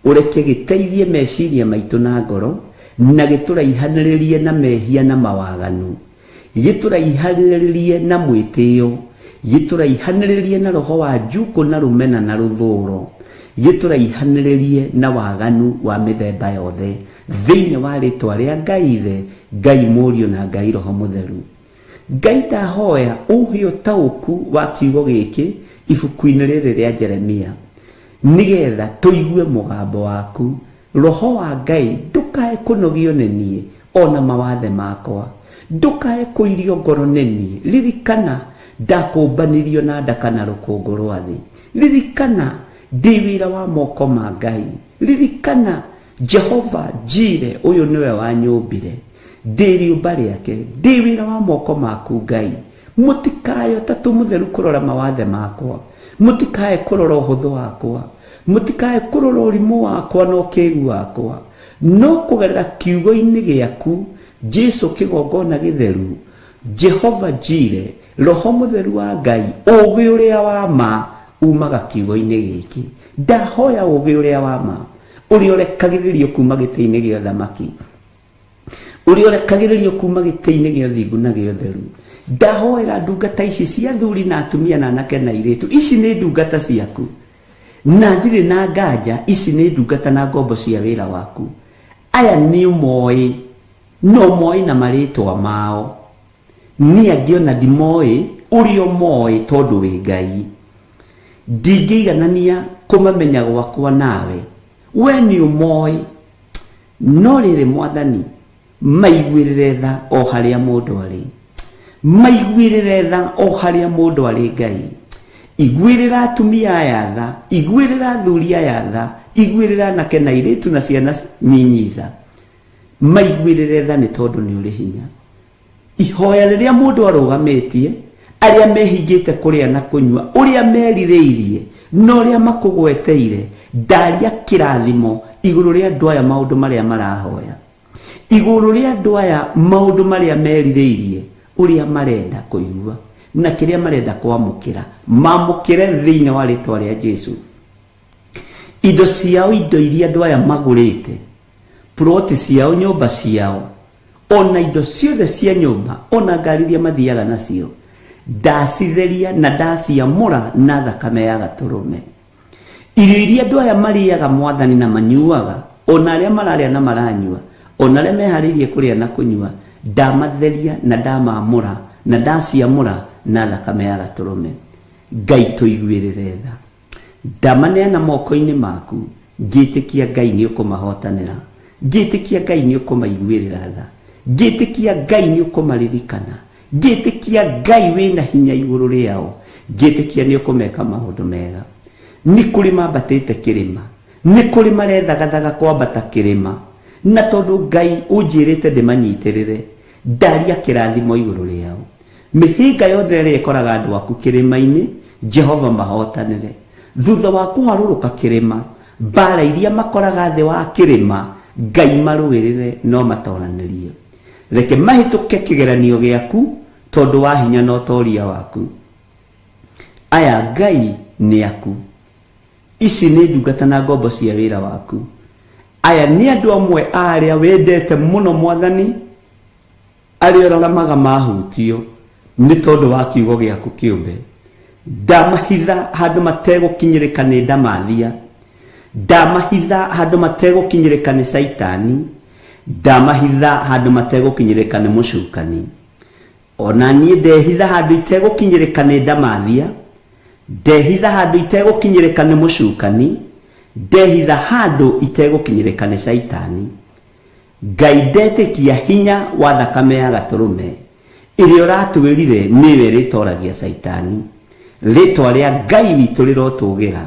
ũreke gĩteithie meciria maitũ na ngoro, na gĩtũraihanĩrĩrie na mehia na mawaganu, gĩtũraihanĩrĩrie na mwĩtĩo, gĩtũraihanĩrĩrie na roho wa njukũ na rũmena na rũthũro, gĩtũraihanĩrĩrie na waganu wa mĩthemba yothe, thĩinĩ wa rĩtwa rĩa Ngai Ithe, Ngai Mũriũ na Ngai Roho Mũtheru. Ngai ndahoya ũhe ũtaũku wa kiugo gĩkĩ ibuku-inĩ rĩrĩ rĩa Jeremia, nĩgetha tũigue mũgambo waku. Roho wa Ngai ndũkae kũnogio nĩ niĩ ona mawathe makwa, ndũkae kũirio ngoro nĩ niĩ. Ririkana ndakũmbanirio na ndaka na rũkũngũ rwa thĩ. Ririkana ndĩ wĩra wa moko ma Ngai. Ririkana Jehova Jire ũyũ nĩwe wanyũmbire, ndĩ rĩũmba rĩake, ndĩ wĩra wa moko maku Ngai. Mũtikae ũtatũ mũtheru kũrora mawathe makwa, mũtikae kũrora ũhũthũ wakwa, mũtikae kũrora ũrimũ wakwa na ũkĩgu wakwa, no kũgerera kiugo-inĩ gĩaku Jesu kĩgongona gĩtheru, Jehova Jire, Roho Mũtheru wa Ngai, ũũgĩ ũrĩa wa ma umaga kiugo-inĩ gĩkĩ. Ndahoya ũũgĩ ũrĩa wa ma ũrĩa ũrekagĩrĩrio kuma gĩtĩ-inĩ gĩa ũthamaki, ũrĩa ũrekagĩrĩrio kuma gĩtĩ-inĩ gĩa ũthingu na gĩa ũtheru. Ndahoera ndungata ici cia athuri na atumia na anake na airĩtu, ici nĩ ndungata ciaku. Na ndirĩ na nganja ici nĩ ndungata na ngombo cia wĩra waku. Aya nĩ ũmoĩ, no moĩ na marĩtwa mao. Niĩ angĩ ona ndimoĩ ũrĩa ũmoĩ tondũ wĩ Ngai. Ndingĩiganania kũmamenya gwakwa nawe. We nĩ ũmoĩ. No rĩrĩ Mwathani, maiguĩrĩre tha o harĩa mũndũ arĩ. Maiguĩrĩre tha o harĩa mũndũ arĩ Ngai. Iguĩrĩra atumia aya tha, iguĩrĩra athuri aya tha, iguĩrĩra anake na airĩtu na ciana nyinyi tha. Maiguĩrĩre tha nĩ tondũ nĩ ũrĩ hinya. Ihoya rĩrĩa mũndũ arũgamĩtie, arĩa mehingĩte kũrĩa na kũnyua, ũrĩa merirĩirie na ũrĩa makũgweteire, ndaria kĩrathimo igũrũ rĩa andũ aya maũndũ marĩa marahoya. Igũrũ rĩa andũ aya maũndũ marĩa merirĩirie, ũrĩa marenda kũigua na kĩrĩa marenda kwamũkĩra, mamũkĩre thĩinĩ wa rĩtwa rĩa Jesu. Indo ciao, indo iria andũ aya magũrĩte, ploti ciao, nyũmba ciao, ona indo ciothe cia nyũmba, ona ngari iria mathiaga nacio, ndacitheria na ndaciamũra na thakame ya gatũrũme. Irio iria andũ aya marĩaga Mwathani na manyuaga, ona arĩa mararĩa na maranyua, ona arĩa meharĩirie kũrĩa na kũnyua, ndamatheria na ndamamũra na ndaciamũra na thakame ya gatũrũme. Ngai tũiguĩrĩre tha. Ndamaneana moko-inĩ maku, ngĩtĩkia Ngai nĩ ũkũmahotanĩra, ngĩtĩkia Ngai nĩ ũkũmaiguĩrĩra tha, ngĩtĩkia Ngai nĩ ũkũmaririkana, ngĩtĩkia Ngai wĩna hinya igũrũ rĩao, ngĩtĩkia nĩ ũkũmeka maũndũ mega. Nĩ kũrĩ mambatĩte kĩrĩma, nĩ kũrĩ marethagathaga kwambata kĩrĩma, na tondũ Ngai ũnjĩrĩte ndĩmanyitĩrĩre, ndaria kĩrathimo igũrũ rĩao. Mĩhĩnga yothe ĩrĩa ĩkoraga andũ aku kĩrĩma-inĩ, Jehova mahotanĩre. Thutha wa kũharũrũka kĩrĩma, mbara iria makoraga thĩ wa kĩrĩma, Ngai marũĩrĩre no matoranĩrie. Reke mahĩtũke kĩgeranio gĩaku tondũ wa hinya na ũtoria waku. Aya Ngai nĩ aku. Ici nĩ ndungata na ngombo cia wĩra waku. Aya nĩ andũ amwe a arĩa wendete mũno Mwathani, arĩa ũraramaga mahutio nĩ tondũ wa kiugo gĩaku kĩũmbe. Ndamahitha handũ mategũkinyĩrĩka nĩ ndamathia, ndamahitha handũ mategũkinyĩrĩka nĩ Caitani, ndamahitha handũ mategũkinyĩrĩka nĩ mũcukani. Ona niĩ ndehitha handũ itegũkinyĩrĩka nĩ ndamathia, ndehitha handũ itegũkinyĩrĩka nĩ mũcukani, ndehitha handũ itegũkinyĩrĩka nĩ Caitani. Ngai ndetĩkia hinya wa thakame ya gatũrũme ĩrĩa ũratwĩrire nĩyo ĩrĩtoragia Caitani. Rĩtwa rĩa Ngai witũ rĩrotũgĩra,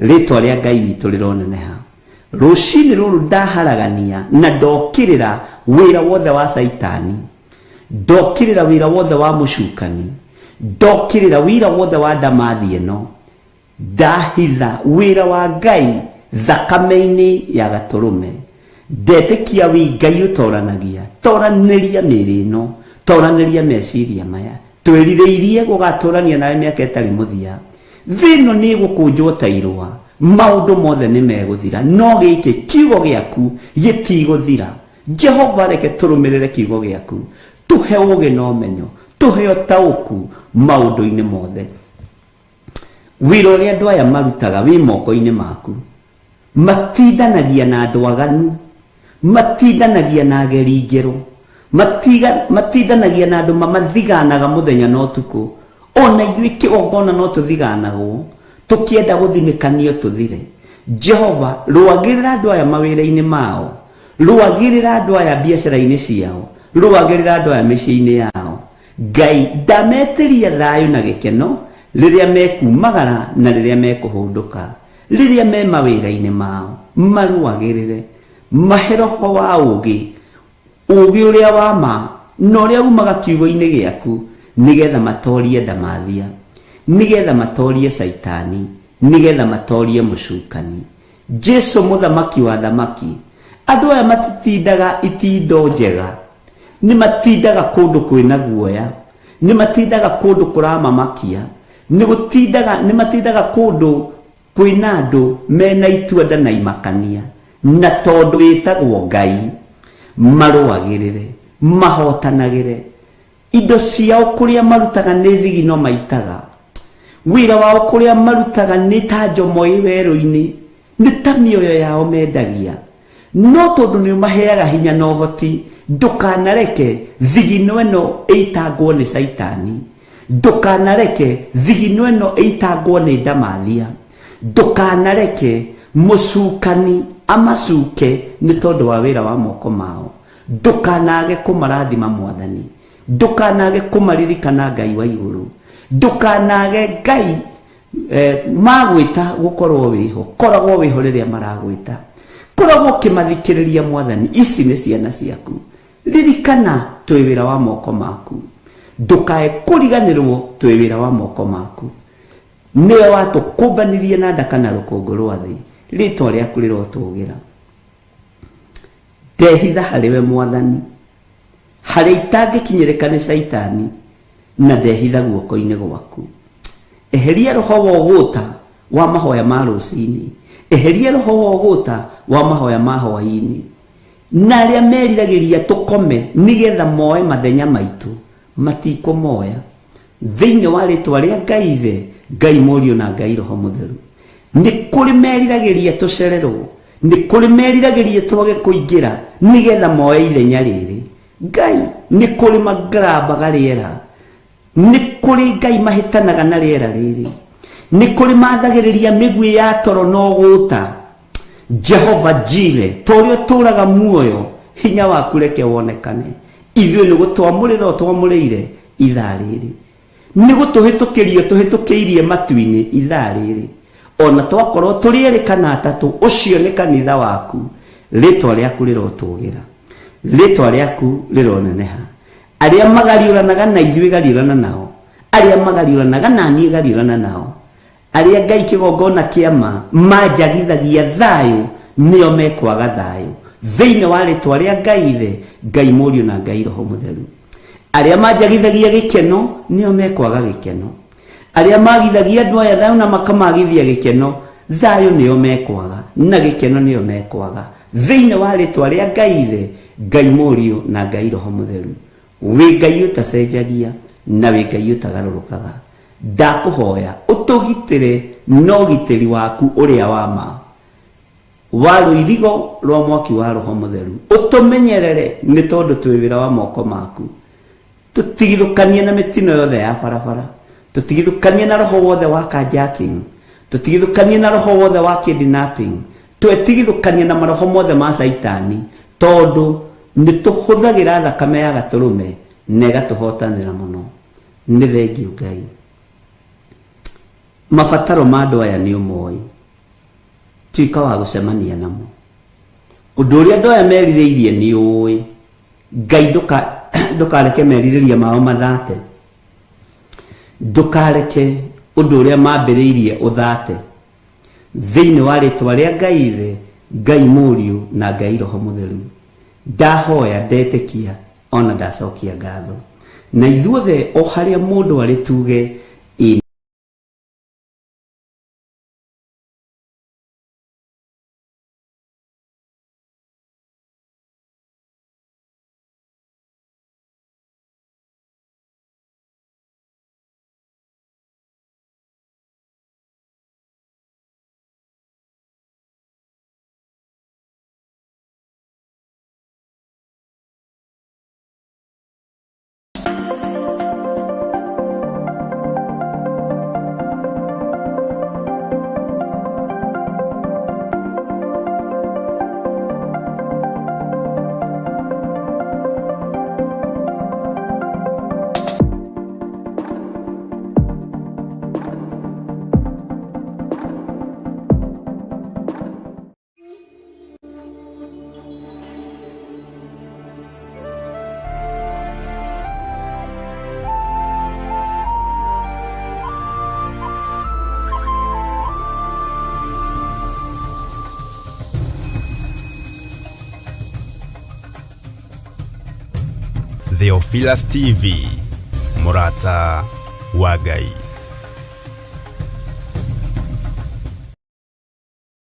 rĩtwa rĩa Ngai witũ rĩroneneha. Rũcinĩ rũrũ ndaharagania na ndokĩrĩra wĩra wothe wa Caitani, ndokĩrĩra wĩra wothe wa mũcukani, ndokĩrĩra wĩra wothe wa ndamathi ĩno, ndahitha wĩra wa Ngai thakame-inĩ ya gatũrũme. Ndetĩkia wĩ Ngai ũtoranagia, toranĩria mĩĩrĩ ĩno, toranĩria meciria maya. Twĩrirĩirie gũgatũrania nawe mĩaka ĩtarĩ mũthia. Thĩ ĩno nĩ ĩgũkũnjwo ta irũa, maũndũ mothe nĩ megũthira, no gĩkĩ kiugo gĩaku gĩtigũthira. Jehova reke tũrũmĩrĩre kiugo gĩaku, tũhe ũũgĩ na ũmenyo, tũhe ũtaũku maũndũ-inĩ mothe. Wĩra ũrĩa andũ aya marutaga wĩ moko-inĩ maku. Matindanagia na andũ aganu, matindanagia na ageri ngero, matindanagia na andũ mamathiganaga mũthenya na ũtukũ. Ona ithuĩ kĩgongona no tũthiganagwo, tũkĩenda gũthinĩkanio tũthire. Jehova, rũagĩrĩra andũ aya mawĩra-inĩ mao, rũagĩrĩra andũ aya biacara-inĩ ciao, rũagĩrĩra andũ aya mĩciĩ-inĩ yao. Ngai ndametĩria thayũ na gĩkeno rĩrĩa mekumagara na rĩrĩa mekũhũndũka, rĩrĩa me mawĩra-inĩ mao, marũagĩrĩre, mahe roho wa ũũgĩ, ũũgĩ ũrĩa wa ma na ũrĩa umaga kiugo-inĩ gĩaku, nĩgetha matorie ndamathia, nĩgetha matorie Caitani, nĩgetha matorie mũcukani. Jesu mũthamaki wa thamaki, andũ aya matitindaga itindo njega, nĩ matindaga kũndũ kwĩna guoya, nĩ matindaga kũndũ kũramamakia, nĩ matindaga kũndũ kwĩna andũ mena itua nda na imakania, na tondũ wĩtagwo Ngai, marũagĩrĩre, mahotanagĩre. Indo ciao kũrĩa marutaga nĩ thigino maitaga. Wĩra wao kũrĩa marutaga nĩ ta njomo ĩ werũ-inĩ, nĩ ta mĩoyo yao mendagia. No tondũ nĩ ũmaheaga hinya na ũhoti, ndũkanareke thigino ĩno ĩitangwo nĩ Caitani. Ndũkanareke thigino ĩno ĩitangwo nĩ ndamathia. Ndũkanareke mũcukani amacuke nĩ tondũ wa wĩra wa moko mao. Ndũkanage kũmarathima Mwathani. Ndũkanage kũmaririkana Ngai wa igũrũ. Ndũkanage Ngai magwĩta gũkorwo wĩho. Koragwo wĩho rĩrĩa maragwĩta. Koragwo ũkĩmathikĩrĩria Mwathani. Ici nĩ ciana ciaku. Ririkana twĩ wĩra wa moko maku. Ndũkae kũriganĩrwo twĩ wĩra wa moko maku. Nĩwe watũkũmbanirie na ndaka na rũkũngũ rwa thĩ. Rĩtwa rĩaku rĩrotũgĩra. Ndehitha harĩ we Mwathani, harĩa itangĩkinyĩrĩka nĩ Caitani, na ndehitha guoko-inĩ gwaku. Eheria roho wa ũgũta wa mahoya ma rũcinĩ, eheria roho wa ũgũta wa mahoya ma hwaĩ-inĩ, na arĩa meriragĩria tũkome nĩgetha moe mathenya maitũ matikũmoya. Thĩinĩ wa rĩtwa rĩa Ngai Ithe, Ngai Mũriũ na Ngai Roho Mũtheru. Nĩ kũrĩ meriragĩria tũcererwo, nĩ kũrĩ meriragĩria twage kũingĩra nĩgetha moe ithenya rĩrĩ. Ngai nĩ kũrĩ magarambaga rĩera, nĩ kũrĩ Ngai mahĩtanaga na rĩera rĩrĩ, nĩ kũrĩ mathagĩrĩria mĩguĩ ya toro na ũgũta. Jehova Jire, ta ũrĩa ũtũũraga muoyo, hinya waku reke wonekane. Ithuĩ nĩ gũtwamũrĩra ũtwamũrĩire ithaa rĩrĩ, nĩ gũtũhĩtũkĩria ũtũhĩtũkĩirie matu-inĩ ithaa rĩrĩ. Ona twakorwo tũrĩ erĩ kana atatũ, ũcio nĩ kanitha waku. Rĩtwa rĩaku rĩrotũgĩra, rĩtwa rĩaku rĩroneneha. Arĩa magariũranaga na ithuĩ gariũrana nao, arĩa magariũranaga na niĩ gariũrana nao. Arĩa Ngai kĩgongona kĩa ma manjagithagia thayũ, nĩo mekwaga thayũ. Thĩinĩ wa rĩtwa rĩa Ngai Ithe, Ngai Mũriũ na Ngai Roho Mũtheru. Arĩa manjagithagia gĩkeno, nĩo mekwaga gĩkeno. Arĩa magithagia andũ aya thayũ na makamagithia gĩkeno, thayũ nĩo mekwaga na gĩkeno nĩo mekwaga. Thĩinĩ wa rĩtwa rĩa Ngai Ithe, Ngai Mũriũ na Ngai Roho Mũtheru. Wĩ Ngai ũtacenjagia na wĩ Ngai ũtagarũrũkaga. Ndakũhoya ũtũgitĩre na ũgitĩri waku ũrĩa wa ma wa rũirigo rwa mwaki wa Roho Mũtheru. Ũtũmenyerere nĩ tondũ twĩ wĩra wa moko maku. Tũtigithũkanie na mĩtino yothe ya barabara, tũtigithũkanie na roho wothe wa carjacking, tũtigithũkanie na roho wothe wa kidnapping, twetigithũkanie na maroho mothe ma Caitani, tondũ nĩ tũhũthagĩra thakame ya gatũrũme na ĩgatũhotanĩra mũno. Nĩ thengiũ Ngai. Mabataro ma andũ aya nĩ ũmoĩ, tuĩka wa gũcemania namo. Ũndũ ũrĩa andũ aya merirĩirie nĩ ũĩ. Ngai ndũkareke merirĩria mao mathate, ndũkareke ũndũ ũrĩa mambĩrĩirie ũthate. Thĩinĩ wa rĩtwa rĩa Ngai Ithe, Ngai Mũriũ na Ngai Roho Mũtheru, ndahoya, ndetĩkia ona ndacokia ngatho. Na ithuothe o harĩa mũndũ arĩ tuge ĩ. Theophilus TV, mũrata wa Ngai.